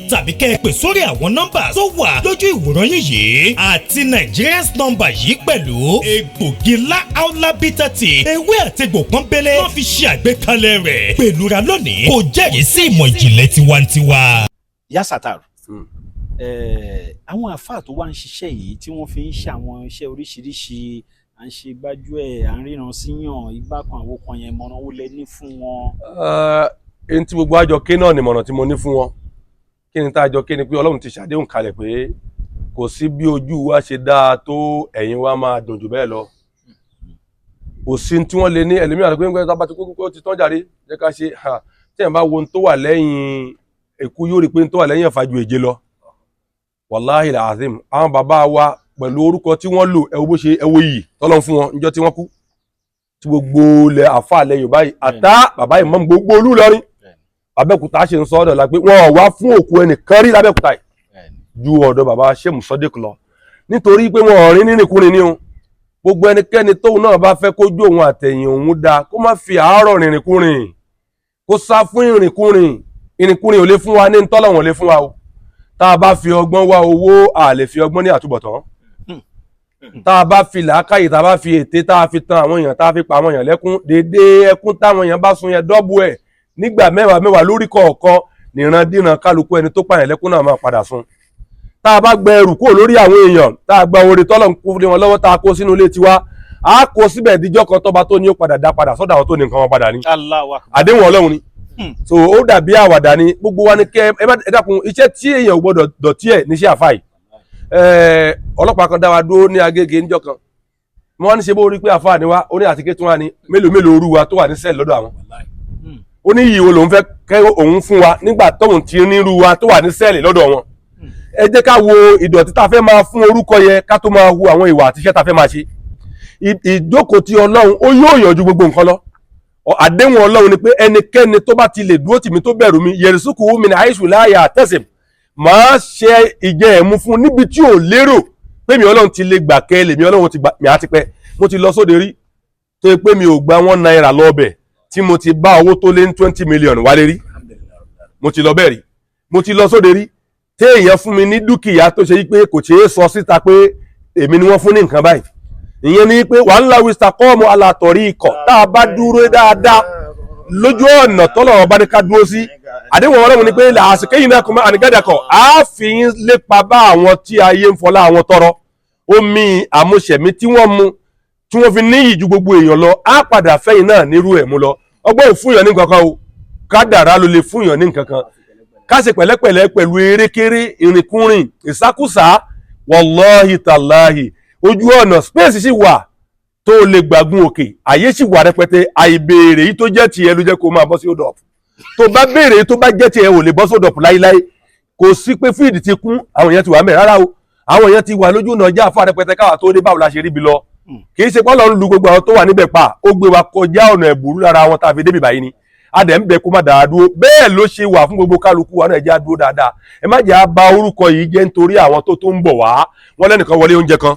S6: tàbí kẹ́ ẹ pè sórí àwọn nọ́mbà tó wà lójú ìwòran yín yìí àti Nigerians nọ́mbà yìí pẹ̀lú. Egbògi La Aula Bitter Tea, ewé àtegbò pọ́nbélé wọ́n fi ṣe àgbékalẹ̀ rẹ̀ pẹ̀lú ra lónìí, kò jẹ́rìí sí ìmọ̀ ìjìnlẹ̀ tiwantiwa.
S2: Ya Satar, àwọn àáfàá tó wá ń ṣiṣẹ́ yìí tí wọ́n fi ń ṣe àwọn iṣẹ́ oríṣiríṣi, à ń ṣe gbájúẹ̀, à ń ríran síyàn, igbá kan àwo kan yẹn, mọ̀ràn wo lẹ ní fún wọn?
S1: Ẹni tí gbogbo àjọ ké náà nìmọ̀ràn tí mo ní fún wọn, kí ni tá a jọ ké ni pé Ọlọ́run ti ṣàdéhùn kalẹ̀ pé kò sí bí ojú wa ṣe dáa tó, ẹ̀yìn wa máa dùn jù bẹ́ẹ̀ lọ. Kò sí tí wọ́n lè ní ẹlòmíràn pé nígbà tó bá ti kú kó ti tán jàre, jẹ́ ká ṣe ha. Tí ẹ̀ bá wo ohun tó wà lẹ́yìn èkú, yóò rí pé ohun tó wà lẹ́yìn ẹ̀fà ju èje lọ. Wàláhì làzim, àwọn bàbá wa pẹ̀lú orúkọ tí wọ́n lò, ẹ wo bó ṣe, ẹ wo iyì tọ́lọ́run fún wọn níjọ́ tí wọ́n kú, tí gbogbo ilẹ̀ àfa ilẹ̀ Yorùbá yìí àtá bàbá ìmọ̀mù gbogbo olú Ìlọrin, Abẹ́òkúta ṣe ń sọ ọ́dọ̀ la pé wọ́n ò wá fún òkú ẹnìkan rí lábẹ́òkúta yìí ju ọ̀dọ̀ bàbá Ṣémù Sodiq lọ, nítorí pé wọn ò rí nírìnkúrin ní o. Gbogbo ẹnikẹ́ni tóun náà bá fẹ́ kójú òun àtẹ̀yìn òun dáa, kó má fi àárọ̀ rìnrìnkúrìn, kó sá fún ìrìnkúrìn. Ìrìnkúrìn ò lè fún wa ní ntọ́lọ́wọ̀n lè fún wa o. Tá a bá fi ọgbọ́n wá owó, a lè fi ọgbọ́n ní àtúbọ̀tán. Tá a bá fi làákàyè, tá a bá fi ète, tá a fi tan àwọn èèyàn, tá a fi pa àwọn èèyàn lẹ́kún, déédéé ẹkún táwọn èèyàn bá sun yẹn, dọ́bù ẹ̀ nígbà mẹ́wàá mẹ́wàá lórí kọ̀ọ̀kan, nìrandíran kálukú ẹni tó pààyàn lẹ́kún náà máa padà sun. Tá a bá gbẹ ẹrù kúrò lórí àwọn èèyàn, tá a gba oore tọ́lọ̀ ń kó lé wọn lọ́wọ́, tá a kó sínú ilé tiwa, a kó síbẹ̀ díjọ́ kan, tọ́ba tó ní ó padà dá padà sọ́dọ̀ àwọn tó ní nǹkan wọn padà ní.
S2: Allahu Akbar.
S1: Àdéhùn Ọlọ́run ni. So ó dàbí àwàdà ni. Gbogbo wa ni kẹ ẹ bá ẹ dákun, iṣẹ́ tí èèyàn ò gbọ́dọ̀ dọ̀tí ẹ̀ níṣẹ́ àfáì. Ọlọ́pàá kan dá wa dúró ní Agége níjọ́ kan. Wọ́n ní ṣe bó rí pé àfáà ni wá, ó ní àtìké tí wọ́n á ní mélòó mélòó orú wa tó wà ní cell lọ́dọ̀ àwọn. Ó ní yìí wo lòun fẹ́ kẹ́ òun fún wa nígbà tóun ti nírú wa tó wà ní cell lọ́dọ̀ wọn. Ẹ jẹ́ ká wo ìdọ̀tí tá a fẹ́ máa fún orúkọ yẹn, ká tó máa hu àwọn ìwà àtiṣẹ́ tá a fẹ́ máa ṣe. Ìjókòó ti Ọlọ́run, ó yóò yànjú gbogbo nǹkan lọ. Àdéhùn Ọlọ́run ni pé ẹnikẹ́ni tó bá ti lè dúró tì mí, tó bẹ̀rù mi, yẹ̀rìsùkú mi ní àìsù láàyè àtẹ̀sẹ̀, máa ṣe ìjẹ ẹ̀mú fún níbi tí ò lérò pé mi Ọlọ́run ti lè gbà kẹ́ lèmi Ọlọ́run ti gbà mí. Àti pẹ́ mo ti lọ sóde rí tó yẹ pé mi ò gba ₦1 lọ́ọ̀bẹ̀, tí mo ti bá owó tó lé ní 20 million wálé rí. Mo ti lọ bẹ́ẹ̀ rí. Mo ti lọ sóde rí téèyàn fún mi ní dúkìá tó ṣe yí pé kò ṣeé sọ síta pé èmi ni wọ́n fún ní nǹkan báyìí. Ìyẹn ni pé wà ńlá wíṣà kọ́ ọmọ alàtọ̀rí ikọ̀, tá a bá dúró dáadáa lójú ọ̀nà tọ́lọ̀ ọba ní ká dúró sí, àdéhùn Ọlọ́run ni pé làásìkò yìí náà kò má ànígádàkọ̀ á fi yín lépa bá àwọn tí ayé ń fọlá àwọn tọrọ omi àmúṣẹ̀mí tí wọ́n mu, tí wọ́n fi níyì ju gbogbo èèyàn lọ, á padà fẹ́yìn náà nírú ẹ̀ mú lọ. Ọgbọ́n ò fún yàn ní nǹkan kan o, kádàrá ló lè fún yàn ní nǹkan kan. Ká ṣe pẹ̀lẹ́pẹ̀lẹ́ pẹ̀lú erékeré, ìrìnkúrìn, ìsákúsá. Wàláhì tàláhì, ojú ọ̀nà space sì wà tó o lè gbàgùn òkè, àyè sì wà rẹpẹtẹ. Àìbéèrè yìí tó jẹ́ tiẹ̀ ló jẹ́ kó máa bọ́ sí hold up. Tó bá béèrè yìí tó bá jẹ́ tiẹ̀, ò lè bọ́ sí hold up láíláí. Kò sí pé field ti kún, àwọn èèyàn ti wà mẹ́ rárá o. Àwọn èèyàn ti wà lójú ọ̀nà ọjà àfa rẹpẹtẹ káwa tó dé. Báwo la ṣe ríbi lọ? Kì í ṣe pọ́lọ́ ń lu gbogbo àwọn tó wà níbẹ̀ pa, ó gbé wa kọjá ọ̀nà ẹ̀bùrú lára wọn tá a fi débi báyìí ni. A dẹ̀ ń bẹ kó má dáa dúró. Bẹ́ẹ̀ ló ṣe wà fún gbogbo kálukú wa náà. Ẹ jẹ́ á dúró dáadáa, ẹ má jẹ́ á ba orúkọ yìí jẹ́ nítorí àwọn tó tó ń bọ̀ wá. Wọ́n lẹ́nìkan wọlé oúnjẹ kan.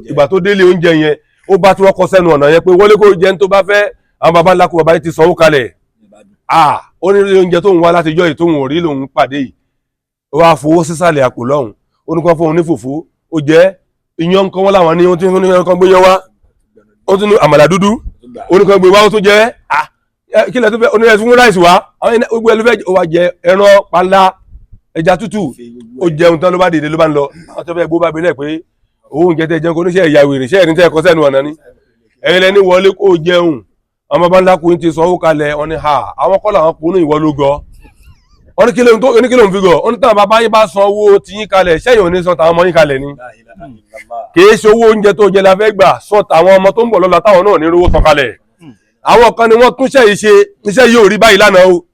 S1: Ìgbà tó délé oúnjẹ yẹn, ó bá tí wọ́n kọ sẹ́nu ọ̀nà yẹn pé wọlé kó jẹun tó bá fẹ́, àwọn baba ńlá kó baba yìí ti sanwó kalẹ̀. Ah, ó ní ilé oúnjẹ tóun wá láti jọ́ yìí tóun ò rí lòun pàdé yìí. Ó wá fowó sísàlẹ̀ àpò lọ́hùn. Ó ní kán fún òun ní fùfú, ó jẹ́. Iyán nǹkan wọn láwọn ní, wọ́n tún ní kán gbé yán wá. Ó tún ní àmàlà dúdú, ó ní kán gbé wá, ó tún jẹ́. Ah, kí lẹ tó fẹ́? Ó ní ẹ tún mú ráìsì wá. Àwọn gbogbo ẹ ló fẹ́ jẹ. Ó wá jẹ ẹran panla, ẹja tútù. Ó jẹun tán, ló bá dìde, ló bá ń lọ. Àwọn tó fẹ́ gbó bá bilẹ̀ pé owó oúnjẹ tẹ jẹun kò ní ṣe ẹ̀yà wèrè ṣe ẹ̀rí tẹ́ ẹ̀kọ́ sẹ́nu ọ̀nà ni ẹ̀yin lẹni wọlé kó jẹun. Àwọn bàbá ńlá kùn ti sanwó kalẹ̀. Wọn ni ha, àwọn kọ́ làwọn kùnú, ìwọ ló gọ. Wọn ní kí lóun tó ní kí lóun fi gọ. Wọn ní táwọn bàbá yín bá san owó tiyín kalẹ̀, sẹ́yìn ò ní san tàwọn ọmọ yín kalẹ̀ ni? Kì í ṣe owó oúnjẹ tó jẹ la fẹ́ gbà, sọ tàwọn ọmọ tó ń bọ̀ lọ́la táwọn náà ní rówó san kalẹ̀. Àwọn kan ni wọ́n túnṣẹ́ yìí ṣe. Iṣẹ́ yìí ò rí báyìí lánàá o.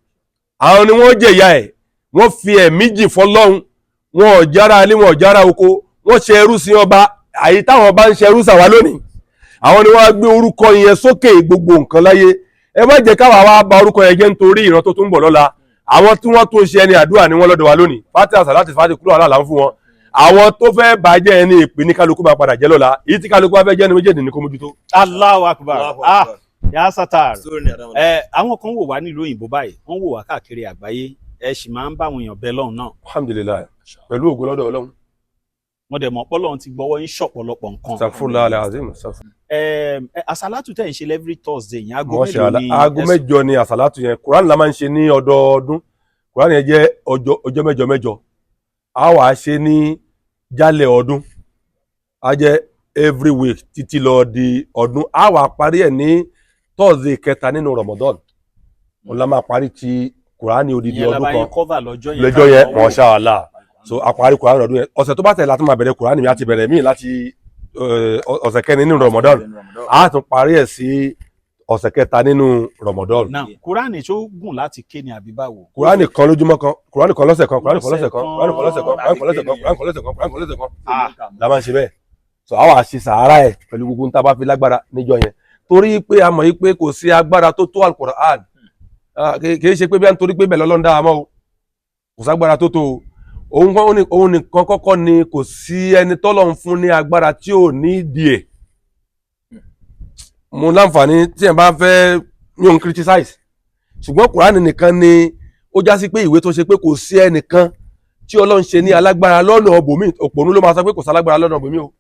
S1: Àwọn ni wọ́n jẹ̀yà ẹ̀, wọ́n fi ẹ̀mí jì fọlọ́hun. Wọn ò jára ilé, wọn ò jára oko, wọ́n ṣe ẹrú sí ọba. Àyí táwọn bá ń ṣe ẹrú sàwá lónìí, àwọn ni wọ́n gbé orúkọ yẹn sókè gbogbo nǹkan láyé. Ẹ má jẹ́ káwa wá bà orúkọ yẹn jẹ́ nítorí ìran tó tún ń bọ̀ lọ́la. Àwọn tí wọ́n tún ṣe, ẹni àdúrà ni wọ́n lọ́dọ̀ wa lónìí. Fati àsàlátì, fati kúrò àlà ń fún wọn. Àwọn tó fẹ́ bàjẹ́, ẹni ìpín ní kálukú máa padà jẹ́ lọ́la. Èyí tí kálukú bá fẹ́ jẹ́ ní méjèèjì ní kó mójútó.
S2: Allahu Akbar! Ah, ya Satar! Ẹ àwọn kan wò wá nílùú òyìnbó báyìí, wọ́n wò wá káàkiri àgbáyé. Ẹ sì máa ń bá àwọn èèyàn bẹ lọ́hùn náà?
S1: Alhamdulillahi, pẹ̀lú ògo lọ́dọ̀ Ọlọ́run.
S2: Wọ́n dẹ̀ mọ̀ pọ́lọ́run ti gbọ́wọ́ yín ṣọ̀pọ̀lọpọ̀ nǹkan.
S1: Astaghfirullah alazim.
S2: Ẹ àsálátù tẹ̀ ń ṣe every Thursday yẹn, aago
S1: Masha
S2: mélòó
S1: Allah.
S2: ni?
S1: Aago 8 ni àsàlátù yẹn. Quran la máa ń ṣe ní ọdọọdún. Quran yẹn jẹ́ ọjọ́ ọjọ́ mẹ́jọ mẹ́jọ. A wà á ṣe ní jálẹ̀ ọdún, a jẹ́ every week títí lọ di ọdún. A wà á parí ẹ̀ ní Thursday kẹta nínú Ramadan. Òun la máa parí ti Quran odidi
S2: Ìyẹn la
S1: ọdún
S2: bá
S1: kan.
S2: yín cover lọ́jọ́ yẹn.
S1: Lọ́jọ́ yẹn.
S2: Káwọn wò.
S1: Masha Allah. So a parí Quran ọdún yẹn. Ọ̀sẹ̀ tó bá tẹ̀lé, a tún máa bẹ̀rẹ̀ Quran mi. A ti bẹ̀rẹ̀ míì láti ọ̀sẹ̀ kẹrin nínú Ramadan, a tún parí ẹ̀ sí ọ̀sẹ̀ kẹta nínú Ramadan.
S2: Now, Kúránì tó gùn láti ké ni àbí báwo?
S1: Kùránì kan lójúmọ́ kan, kùránì kan lọ́sẹ̀ kan, kùránì kan lọ́sẹ̀ kan, kùránì kan lọ́sẹ̀ kan, kùránì kan lọ́sẹ̀ kan, kùránì kan lọ́sẹ̀ kan, kùránì kan lọ́sẹ̀ kan la máa ń ṣe bẹ́ẹ̀. So àwa àṣe sàárà ẹ̀ pẹ̀lú gbogbo ń tá a bá fi lágbára níjọ́ yẹn, torí pé a mọ̀ yí pé kò sí agbára tó tó Al-Qur'an. Ah, kì í ṣe pé bí a ń torí pé bẹ́ẹ̀ lọ́lọ́run dá wa mọ́ o, kò ságbára tó tó o. Òun òun nìkan kọ́kọ́ ni kò sí ẹni tọ́lọ́run fún ní agbára tí ò ní ìdí ẹ̀. Mo láǹfààní tí ẹ̀ bá fẹ́ ní òun criticize, ṣùgbọ́n Kùránì nìkan ni ó já sí pé ìwé tó ṣe pé kò sí ẹnìkan tí Ọlọ́run ṣe ní alágbára lọ́nà ọbòmí. Òpònú ló máa sọ pé kò sí alágbára lọ́nà ọbòmí o.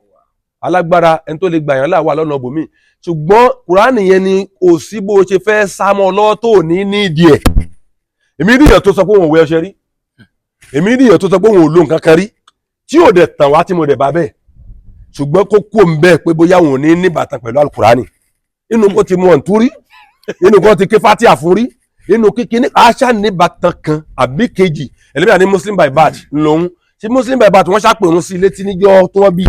S1: Alágbára, ẹni tó lè gbàyàn là wà lọ́nà ọbòmí, ṣùgbọ́n Kùránì yẹn ni kò sí bó ṣe fẹ́ sá mọ́ lọ́wọ́ tó ní ní ìdí ẹ̀. Èmi rí èèyàn tó sọ pé òun ò wẹ ọṣẹ rí. Èmi rí èèyàn tó sọ pé òun ò lo nǹkan kan rí, tí ò dẹ̀ tàn wá, tí mo dẹ̀ bá bẹ́ẹ̀. Ṣùgbọ́n kó kó ń bẹ́ẹ̀ pé bóyá òun ò ní níbàtàn pẹ̀lú Alukurani, inú kó ti mú ọ̀ǹtú rí, inú kó ti ké fatia fún rí, inú kíkíní aṣá níbàtàn kan àbí kejì. Ẹlẹ́mìí àní Muslim by birth lòun ṣé Muslim by birth. Wọ́n ṣàpè òun sí létí níjọ́ tí wọ́n bí,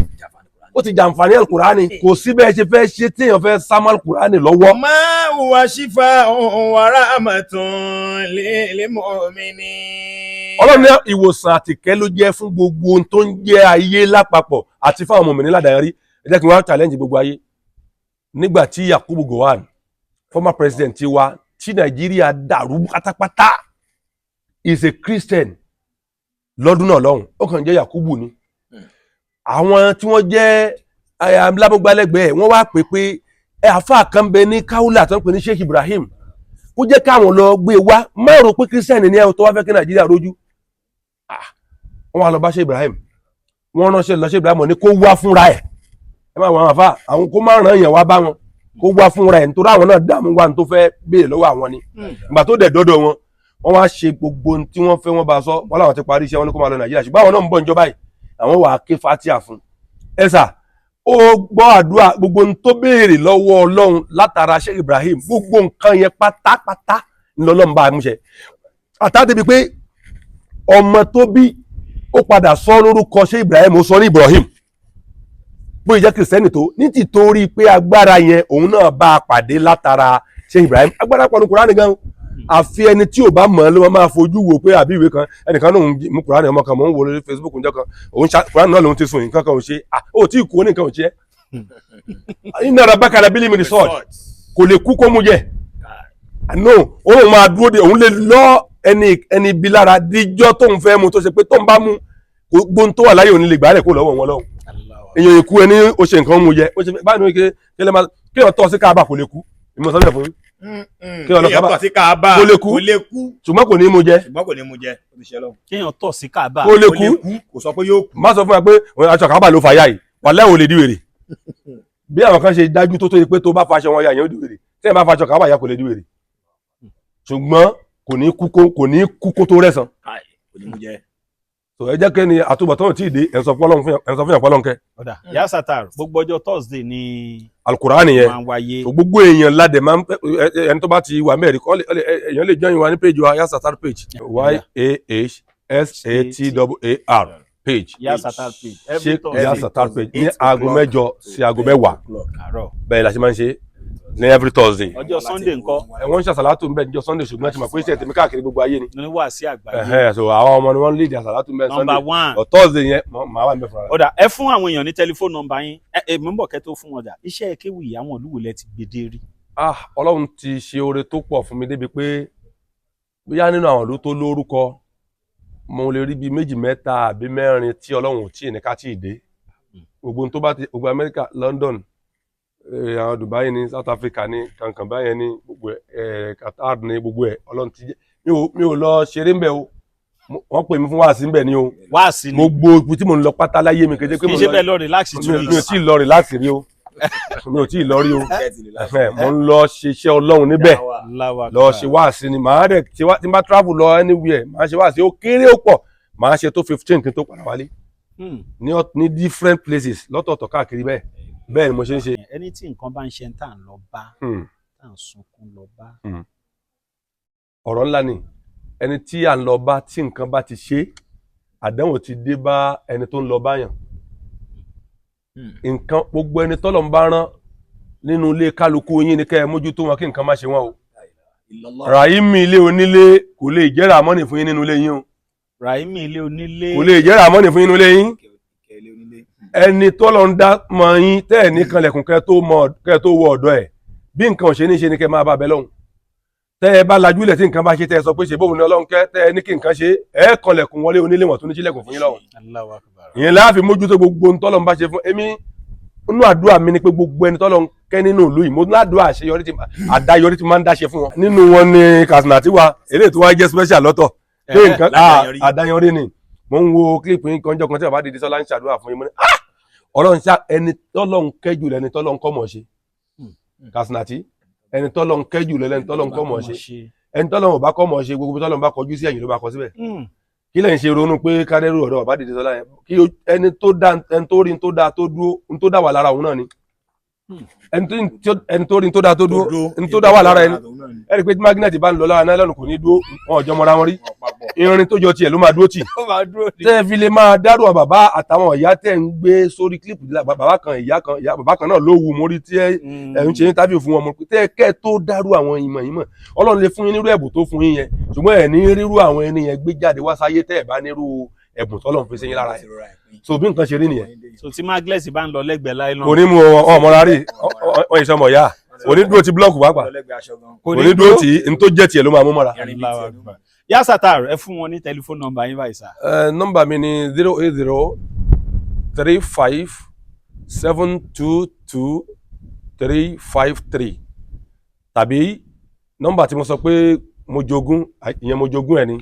S1: ó ti jàǹfààní Alukurani. Kò sí bẹ́ẹ̀ ṣe fẹ́ ṣe téèyàn fẹ́ sá mọ́ Alukurani lọ́wọ́.
S7: ما هو شفاء ورحمة للمؤمنين.
S1: Ọlọ́run ní ìwòsàn àtìkẹ́ ló jẹ́ fún gbogbo ohun tó ń jẹ́ ayé lápapọ̀ àti fáwọn ọmọ mi ládàá rí. Ẹ jẹ́ kí wọ́n challenge gbogbo ayé. Nígbà tí Yakubu Gowon, former president wa, tí Nàìjíríà dàrú pátápátá, is a Christian lọ́dún náà lọ́hùn, ó kàn jẹ́ Yakubu ni. Àwọn tí wọ́n jẹ́ alábọ́gbálẹ́gbẹ̀ẹ́ wọ́n wá pè pé ẹ àáfàá kan bẹ ní Kaula tó ń pè ní Sheikh Ibrahim, kó jẹ́ káwọn lọ gbé wá. Má rò pé Christian ni ẹ tó wá fẹ́ kí Nàìjíríà rójú. Wọ́n wá lọ bá Sheikh Ibrahim. Wọ́n ránṣẹ́ lọ Sheikh Ibrahim ní kó wá fúnra ẹ̀. Ẹ má wọn àfa àwọn kó má ràn yàn wá bá wọn, kó wá fúnra ẹ̀, nítorí àwọn náà dààmú wa ní tó fẹ́ béèrè lọ́wọ́ àwọn ni. Ìgbà tó dẹ̀ dọ́dọ̀ wọn, wọ́n wá ṣe gbogbo ohun tí wọ́n fẹ́. Wọ́n bá sọ wọ́n làwọn ti parí iṣẹ́ wọn ní kó máa lọ Nàìjíríà, ṣùgbọ́n àwọn náà ń bọ̀ níjọba yìí, àwọn wà á ké fatia fún ẹ. Sà ó gbọ́ àdúrà. Gbogbo ohun tó béèrè lọ́wọ́ Ọlọ́run látara Sheikh Ibrahim, gbogbo nǹkan yẹn pátápátá ńlọlọ́run bá a múṣẹ. Àtàdébi pé ọmọ tó bí, ó padà sọ lórúkọ Sheikh Ibrahim, ó sọ ní Ibrahim, bóyá jẹ́ Kìrìsìtẹ́nì tó ní tìtorí pé agbára yẹn òun náà bá a pàdé látara Sheikh Ibrahim. Agbára pọ̀ ní Kùránì gan. Àfi ẹni tí ò bá mọ̀ ọ́ ló máa fojú wò pé àbí ìwé kan. Ẹnìkan náà ń mú Kùránì, ọmọ kan mò ń wò lórí Facebook ǹjọ́ kan, òun ṣá Kùránì náà lòun ti sùn, nǹkan kan ò ṣe. Ah, ó tí ì kú, ó ní nǹkan ò ṣe é. Inna rabbaka labil mirsad. Kò lè kú kó mu jẹ. No, òun máa dúró de òun lè lọ ẹni ẹni ibi lára díjọ́ tóun fẹ́ mu, tó ṣe pé tóun bá mu, gbogbo ohun tó wà láyé òní lè gbàálẹ̀ kó lọ́wọ́ wọn lọ́wọ́. Èèyàn ikú ẹni ó ṣe nǹkan mu jẹ, ó ṣe báyìí ní kí lè máa kí lè tọ́ sí káàbà, kò lè kú. Ìmọ̀ sọ́bẹ̀ fún yín. Kí ọlọ́kà
S7: Kéèyàn
S1: bá-
S7: tọ̀ sí Káàbà
S1: kó lè kú.
S7: Kó lè kú.
S1: Ṣùgbọ́n kò ní mú jẹ.
S7: Ṣùgbọ́n kò ní mú jẹ. Ó ti ṣe lọ́hùn.
S2: Kéèyàn tọ̀ sí Káàbà.
S1: Kó lè
S7: Kó lè
S1: kú.
S7: kú. Kò sọ pé yóò kú.
S1: Má sọ fún wa pé aṣọ Káàbà ló fàyà yìí, wàláhì ò lè di wèrè. Bí àwọn kan ṣe dájú tó yẹ pé tó bá faṣọ wọn ya, yẹn ó di wèrè. Tí ẹ bá faṣọ Káàbà ya, kò lè di wèrè, ṣùgbọ́n kò ní kú kó tó rẹ̀sán.
S7: Káì, kò ní mú jẹ.
S1: Tó ẹ jẹ́ kí ni àtúbọ̀tán ò tí ì dé, ẹ̀ sọ fún Ọlọ́run ẹ̀ sọ fún yàn fọlọ́run kẹ́.
S2: Ọ̀dà Yà Sátàrù, gbogbo ọjọ́ Thursday ni
S1: Alukurani yẹn
S2: máa ń wáyé.
S1: So gbogbo èèyàn ládẹ̀ máa ń ẹni tó bá ti wà mẹ́rin kọ́ èèyàn lè join wa ní page wa, Yà Sátàrù page, YAHSATAAR page.
S2: Yà Sátàrù page every
S1: Sheikh
S2: Thursday
S1: Yà Sátàrù page ní
S7: 8
S1: aago
S7: o'clock
S1: 8 sí aago 10.
S2: Àárọ̀.
S1: Bẹ́ẹ̀ la ṣe máa ń ṣe ní every Thursday.
S2: Ọjọ́ Sunday ńkọ́?
S1: Ẹ wọ́n ń ṣàṣàlátù ń bẹ̀ níjọ́ Sunday, ṣùgbọ́n ti mọ̀ pé iṣẹ́ tèmi káàkiri gbogbo ayé ni.
S2: Ní wàásí àgbáyé.
S1: Ẹ̀hẹ́n, so àwọn ọmọ ni wọ́n ń lead àṣàlátù ń bẹ̀
S2: Number
S1: Sunday
S2: one.
S1: But Thursday yẹn màá wà ń bẹ̀ fúnra rẹ̀.
S2: Ọ̀dà, ẹ fún àwọn èèyàn ní tẹlifóònù nọ́mbà yín. Ẹ èmi ń bọ̀ kẹ́ tó fún ọjà iṣẹ́ kéwì. Àwọn ìlú wo lẹ ti gbèdé rí?
S1: Ah, Ọlọ́run ti ṣe oore tó pọ̀ fún mi débi pé bóyá nínú àwọn ìlú tó lórúkọ, mo lè rí bíi méjì, mẹ́ta àbí mẹ́rin tí Ọlọ́run ò tí ì ní ká tí ì dé. Gbogbo ohun tó bá ti gbogbo Amẹ́ríkà, London, àwọn Dubai ní, South Africa ní, kankan báyẹn ní, gbogbo ẹ, Qatar ní, gbogbo ẹ Ọlọ́run ti jẹ́. Mi ò lọ ṣeré ńbẹ̀ o. Wọ́n pè mí fún wáàsí ńbẹ̀ ni o.
S2: Wáàsí ni?
S1: Gbogbo ibi tí mo ń lọ pátá láyé mi, kété pé
S2: Kì í
S1: mo
S2: ṣe
S1: lọ
S2: bẹ́ẹ̀ lọ relax two
S1: mi ò
S2: weeks.
S1: tí ì lọ relax rí o, mi ò tí ì lọ rí o. Ẹhẹ́n, mo ń lọ ṣiṣẹ́ Ọlọ́run níbẹ̀,
S2: Allahu
S1: lọ
S2: Akbar.
S1: ṣe wáàsí ni. Màá dẹ̀ ṣe wá tí n bá travel lọ anywhere, màá ṣe wáàsí. Ó kéré ó pọ̀, màá ṣe tó 15 kí n tó padà wálé ní different places lọ́tọ̀ọ̀tọ̀ káàkiri. Bẹ́ẹ̀ bẹ́ẹ̀ ni mo ṣe ń ṣe.
S2: Ẹni tí nǹkan bá ń ṣe tá à ń lọ bá, tá à ń sunkún lọ bá.
S1: Ọ̀rọ̀ ńlá ni. Ẹni tí à ń lọ bá, tí nǹkan bá ti ṣe, àdánwò ti dé bá ẹni tó ń lọ bá yàn. Nǹkan gbogbo ẹni tọ́lọ̀ ń bá rán nínú ilé kálukú yín ni kẹ́ ẹ mójútó wọn kí nǹkan má ṣe wọn o. Ràhímì ilé onílé kò lè jẹ́ ràmọ́nì fún yín nínú ilé yín o.
S2: Ràhímì ilé onílé.
S1: Kò lè jẹ́ ràmọ́nì fún yín nínú ilé yín. Ẹni tọ́lọ̀ ń dá mọ yín, tẹ́ ẹ̀ ní kanlẹ̀kùn kẹ́ ẹ tó wọ ọ̀dọ̀ ẹ̀, bí nǹkan ò ṣe ní ṣe ni kẹ́ ẹ máa bá bẹ lọ́hùn. Tẹ́ ẹ bá lajúlẹ̀ tí nǹkan bá ṣe, tẹ́ ẹ sọ pé ṣe bóun ni Ọlọ́run kẹ́ tẹ́ ẹ ní kí nǹkan ṣe, ẹ kanlẹ̀kùn wọlé onílé, wọn tó ní sílẹ̀kùn fún yín lọ́hùn.
S2: Allahu Akbar.
S1: Ìyẹn láàfin mójútó gbogbo ohun tọ́lọ̀ ń bá ṣe fún èmi. Inú àdúrà mi ni pé gbogbo ẹni tọ́lọ̀ ń kẹ́ nínú ìlú yìí, mo ní àdúrà àṣeyọrí tí àdáyọrí tí máa ń dáṣe fún wọn. Nínú wọn ni Katsina ti wà, eléyìí tó wá jẹ́ special lọ́tọ̀ pé nǹkan
S7: Ládàyọrí.
S1: Àdáyọrí ni. Mo ń wo clip yín kan jọ kan tí bàbá Dìde Sọlá ń ṣàdúrà fún yín. Mo ní ah, Ọlọ́run ṣá, ẹni tọ́lọ̀ ń kẹ́ jù lẹ́ni tọ́lọ̀ ń kọ́ mọ̀ ṣe. Katsina ti ẹni tọ́lọ̀ ń kẹ́ jù lẹ́ni tọ́lọ̀ ń kọ́ mọ̀ ṣe. Ẹni tọ́lọ̀ ń bá kọ́ mọ̀ ṣe, gbogbo tọ́lọ̀ ń bá kọjú sí ẹ̀yìn ló bá kọ síbẹ̀. Kí lẹ́yìn ṣe ronú pé kádẹ́rù ọ̀dọ̀ bàbá Dìde Sọlá yẹn, kí ẹni tó dá, ẹni tó rí tó dá tó dúró, n tó dá wà lára òun náà ni. Ẹni tó rí tó dá tó dúró, n tó dá wà lára ẹni. Ẹni pé tí magnet bá ń lọ lára nylon, kò ní dúró. Wọn ò jọ mọra wọn rí. Irin tó jọ tiẹ̀ ló máa dúró tì.
S2: Ó máa dúró ní.
S1: Tẹ́ ẹ fi lè máa dárò àwọn bàbá àtàwọn ìyá tẹ́ ń gbé sórí clip, bàbá kan, ìyá kan, ìyá bàbá kan náà ló wù mórí tí ẹ ń ṣe interview fún wọn. Mo pé tẹ́ ẹ kẹ́ ẹ tó dárò àwọn ìmọ̀ yìí mọ̀, Ọlọ́run lè fún yín nírú ẹ̀bùn tó fún yín yẹn, ṣùgbọ́n ẹ̀ ní rírú àwọn ẹni yẹn gbé jáde wá sáyé tẹ́ ẹ̀ bá nírú ẹ̀bùn tọ́lọ́run fi sí yín lára yẹn. So bí nǹkan ṣe rí nìyẹn.
S2: So tí magnet bá ń lọ lẹ́gbẹ̀ẹ́ láìlọ́n.
S1: Kò ní mú ọmọ rárí ọ ìṣọmọ ìyá, kò ní dúró ti block pàápàá, kò ní dúró tí n tó jẹ́ tiẹ̀ ló máa mú mọ́ra.
S2: Allahu Akbar. Yà Sátàrù, ẹ fún wọn ní tẹlifóònù nọ́mbà yín báyìí sá.
S1: Nọ́mbà mi ni 08035722353, tàbí nọ́mbà tí mo sọ pé mo jogún ìyẹn, mo jogún ẹ̀ ni,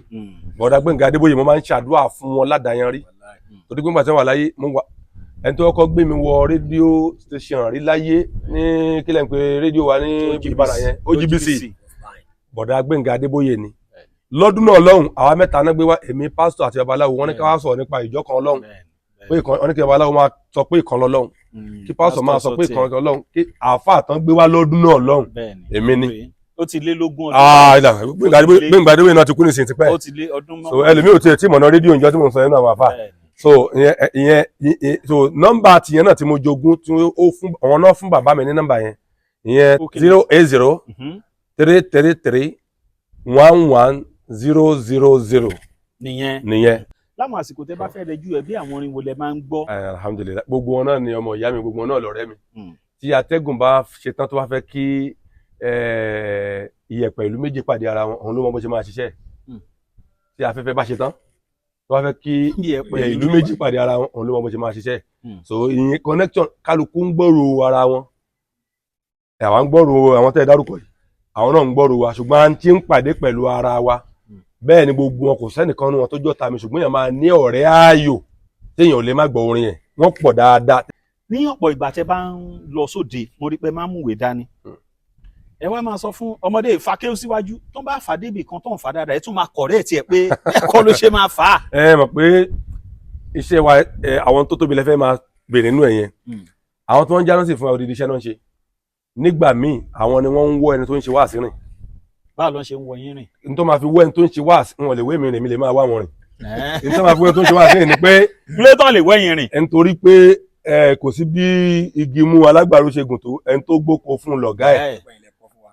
S1: bọ̀dá Gbẹ̀ngà Adébóyè. Mo máa ń ṣàdúrà fún wọn ládàáyanrí torí pé nígbà tí wọ́n wà láyé, mo wà ẹni tó kọ́kọ́ gbé mi wọ rédíò station rí láyé ní kílẹ̀ ń pe rédíò wa ní Ìbàdàn yẹn, OGBC, bọ̀dá Gbẹ̀ngà Adébóyè ni. Lọ́dún náà lọ́hùn, àwa mẹ́ta náà gbé wá, èmi, pásítọ̀ àti babaláwo. Wọ́n ní ká wá sọ̀rọ̀ nípa ìjọ kan Ọlọ́hun, pé ìkan wọ́n ní kí babaláwo máa sọ pé ìkan lọ́lọ́hun, kí pásítọ̀ máa sọ pé ìkan lọ́lọ́hun, kí àáfàá tán gbé wá lọ́dún náà lọ́hùn, èmi ni.
S2: Ó ti lé lógún ọdún.
S1: Ah, ìlà Gbẹ̀ngà Adébóyè náà ti kú nísìnyí tipẹ́.
S2: Ó ti lé ọdún.
S1: So ẹlòmíì ò tiẹ̀ tí mọ̀nà rédíò ìjọ tí mo ń sọ yẹn náà, àwọn àáfàá. So ìyẹn so nọ́mbà tìyẹn náà tí mo jogún, tí ó fún àwọn náà, fún bàbá mi ní nọ́mbà yẹn, ìyẹn 08033311000.
S2: Nìyẹn.
S1: Nìyẹn.
S2: Láwọn àsìkò tẹ bá fẹ́ rẹjú ẹ, bí àwọn orin wo lẹ máa ń gbọ́?
S1: Alhamdulillahi, gbogbo wọn náà ni ọmọ ìyá mi, gbogbo wọn náà lọ̀rẹ́ mi. Tí atẹ́gùn bá ṣetán, tó bá fẹ́ kí iyẹ̀pẹ̀ ìlú méjì pàdé ara wọn, òun ló mọ bó ṣe máa ṣiṣẹ́. Tí afẹ́fẹ́ bá ṣetán, tó bá fẹ́ kí
S2: Iyẹ̀pẹ̀
S1: ìlú méjì pàdé ara wọn, òun ló mọ bó ṣe máa ṣiṣẹ́. So ìyẹn connection, kálukú ń gbòòrò ara wọn. Àwa ń gbòòrò àwọn tẹ́ ẹ dárúkọ yìí, Àwọn náà ń gbọ́rò wa, ṣùgbọ́n à ń ti ń pàdé pẹ̀lú ara wa. Bẹ́ẹ̀ ni gbogbo wọn, kò sẹ́nìkan nínú wọn tó jọ́ta mi, ṣùgbọ́n èèyàn máa ní ọ̀rẹ́ ààyò téèyàn ò lè má gbọ́ orin yẹn. Wọ́n pọ̀ dáadáa.
S2: Ní ọ̀pọ̀ ìgbà tẹ́ bá ń lọ sóde, mo rí pé máa ń múwèé dání. Ẹ wá máa sọ fún ọmọdé ìfàkéwù síwájú, tó ń bá fà débi kan tó ń fà dáadáa, ẹ tún máa correct ẹ pé ẹ̀kọ́ ló ṣe máa fà á.
S1: Ẹ mọ̀ pé iṣẹ́ wa ẹ, àwọn tó tóbi lẹ́fẹ́ máa bèrè nínú ẹ̀ yẹn. Àwọn tó ń jáná sí fún wa, odidi iṣẹ́ náà ń ṣe. Nígbà míì, àwọn ni wọ́n ń wọ́ ẹni tó ń ṣe wáàsí rìn.
S2: Báwo ló ń ṣe ń wọ yín rìn?
S1: N tó máa fi wọ́ ẹni tó ń ṣe wáàsí, wọn lè wé mi rìn, mi lè máa wá wọn rìn. N tó máa fi wọ́ ẹni tó ń ṣe wáàsí rìn ni pé
S2: Plétọ́ lè wẹ́yìn rìn.
S1: Ẹni torí pé ẹ kò sí bí igi mú alágbàro ṣe gùn tó, ẹni tó gbóko fún un lọ̀gá ẹ̀.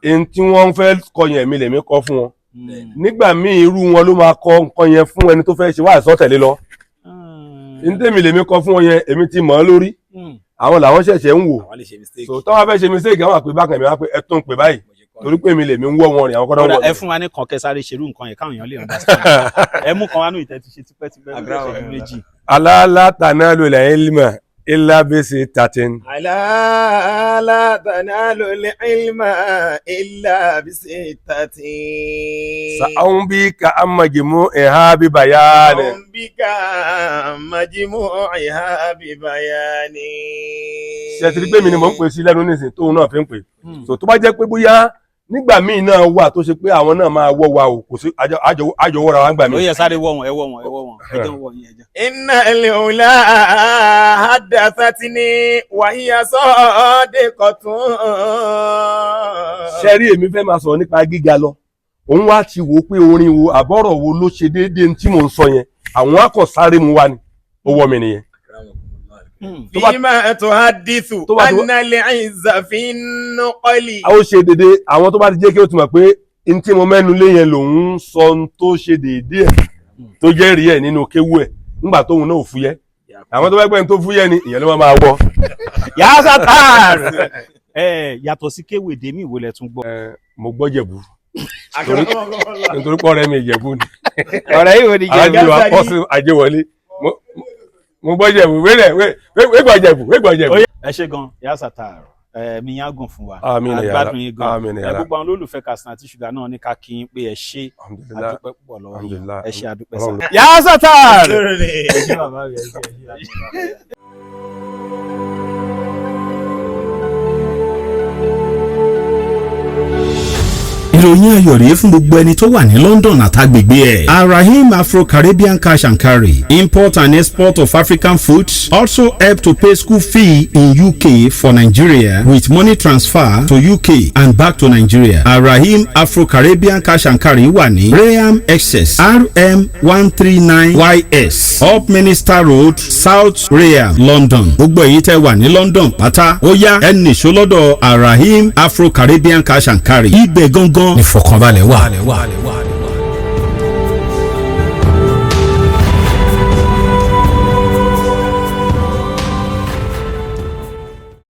S1: Ẹni tí wọ́n fẹ́ kọ yẹn, èmi lèmi kọ fún wọn. Nígbà míì, irú wọn ló máa kọ nǹkan yẹn fún ẹni tó fẹ́ ṣe wáàsí ọ̀tẹ̀lé lọ. Ní tèmi lèmi kọ fún wọn yẹn, èmi ti mọ̀ ọ́ lórí, àwọn làwọn ṣẹ̀ṣẹ̀ ń wò.
S7: Àwọn lè ṣe mistake.
S1: So táwọn fẹ́ ṣe mistake, àwọn àpè bákan, èmi wá pé ẹ tún pè báyìí, torí pé èmi lèmi ń wọ́ wọn rìn, àwọn kọ́dọ̀
S2: Kódà
S1: wọ̀
S2: ẹ fún wa ní kan kẹsàrè ṣerú nǹkan yẹn káwọn èèyàn lè understand. Ẹ mú kan wá nù ìtẹ́ ti ṣe tipẹ́tipẹ́ lórí ìṣẹ́jú 2.
S1: ألا لا تنال العلم إلا بستة.
S5: ألا لا تنال العلم إلا بستة.
S1: سأنبيك عن مجموعها ببيان.
S5: بك مجموعها ببيان.
S1: Ṣe ti rí pé mi ni mò ń pè sí lẹ́nu nísìnyí tóun náà fi ń pè? So tó bá jẹ́ pé bóyá nígbà míì náà wà tó ṣe pé àwọn náà máa wọ́ wa o, kò sí àjọ wọ́ra wa ńgbà
S2: Ó
S1: míì.
S2: yẹ sáré wọ wọn, ẹ wọ wọn, ẹ wọ wọn, ẹ jẹun wọ yín, ẹ jẹun.
S5: إن الأولى حدثتني وهي صادقة.
S1: Ṣe rí, èmi fẹ́ máa sọ̀rọ̀ nípa gíga lọ, òun wá ti wò ó pé orin wo àbọ̀rọ̀ wo ló ṣe déédéé tí mò ń sọ yẹn, àwọn akọ̀ sáré mu wa ni ó wọ́ mi nìyẹn.
S5: فيما تحدث
S1: tó bá ti
S5: أن العز في النقل.
S1: A ó ṣe déédéé. Àwọn tó bá ti jẹ́ kí ó ti mọ̀ pé n tí mo mẹ́nu lé yẹn lòun ń sọ n tó ṣe déédéé ẹ̀ tó jẹ́ rí ẹ̀ nínú kéwú ẹ̀ nígbà tóun náà ò fúyẹ́. Àwọn tó bá gbẹ́ ní tó fúyẹ́ ni ìyẹn ló máa wọ.
S2: Yàtọ̀ tààr ẹ, yàtọ̀ sí kéwèdè mi, ìwò lẹ tún gbọ́?
S1: Mo gbọ́ Jẹ̀bú nítorí pé ọ̀rẹ́ mi Ìjẹ̀bú ni.
S8: Ọ̀rẹ́ yìí wò ni jẹ́.
S1: Alájẹ wa pọ̀ sí Ajéwọlé. Mo gbọ́ Jẹ̀bú wẹ́rẹ̀ wẹ́gbọ̀ Jẹ̀bú wẹ́gbọ̀ Jẹ̀bú.
S2: Ẹ ṣe gan, yàtọ̀ tààr, ẹ mi yàn gùn fún wa.
S1: Àmín ya
S2: Agbádùn yín gan.
S1: Àmín
S2: Ẹ
S1: ya.
S2: Gbogbo àwọn olólùfẹ́ Katsina àti Ṣúgà náà ní ká kí yín pé ẹ ṣe.
S1: Alhamdulillah.
S2: Àdúpẹ́ púpọ̀ lọ́wọ́ yín.
S1: Alhamdulillah.
S2: Ẹ ṣe, àdúpẹ́ sá.
S1: Ọlọ́run.
S2: Yàtọ̀ tààr, ẹ ṣe bàbá mi, ẹ ṣe, ẹ ṣe.
S9: Ìròyìn ayọ̀ rèé fún gbogbo ẹni tó wà ní London àtàgbègbè ẹ̀. Arahim Afro-Caribbean Cash and Carry, import and export of African foods, also help to pay school fee in UK for Nigeria with money transfer to UK and back to Nigeria. Arahim Afro-Caribbean Cash and Carry wà ní Rainham, Essex, RM 139 YS, Upminster Road, South Rainham, London. Gbogbo èyí tẹ́ wà ní London pátá, ó yá, ẹ nìṣó lọ́dọ̀ Arahim Afro-Caribbean Cash and Carry. Ibẹ̀ gangan ìfọ̀kànbalẹ̀ wà.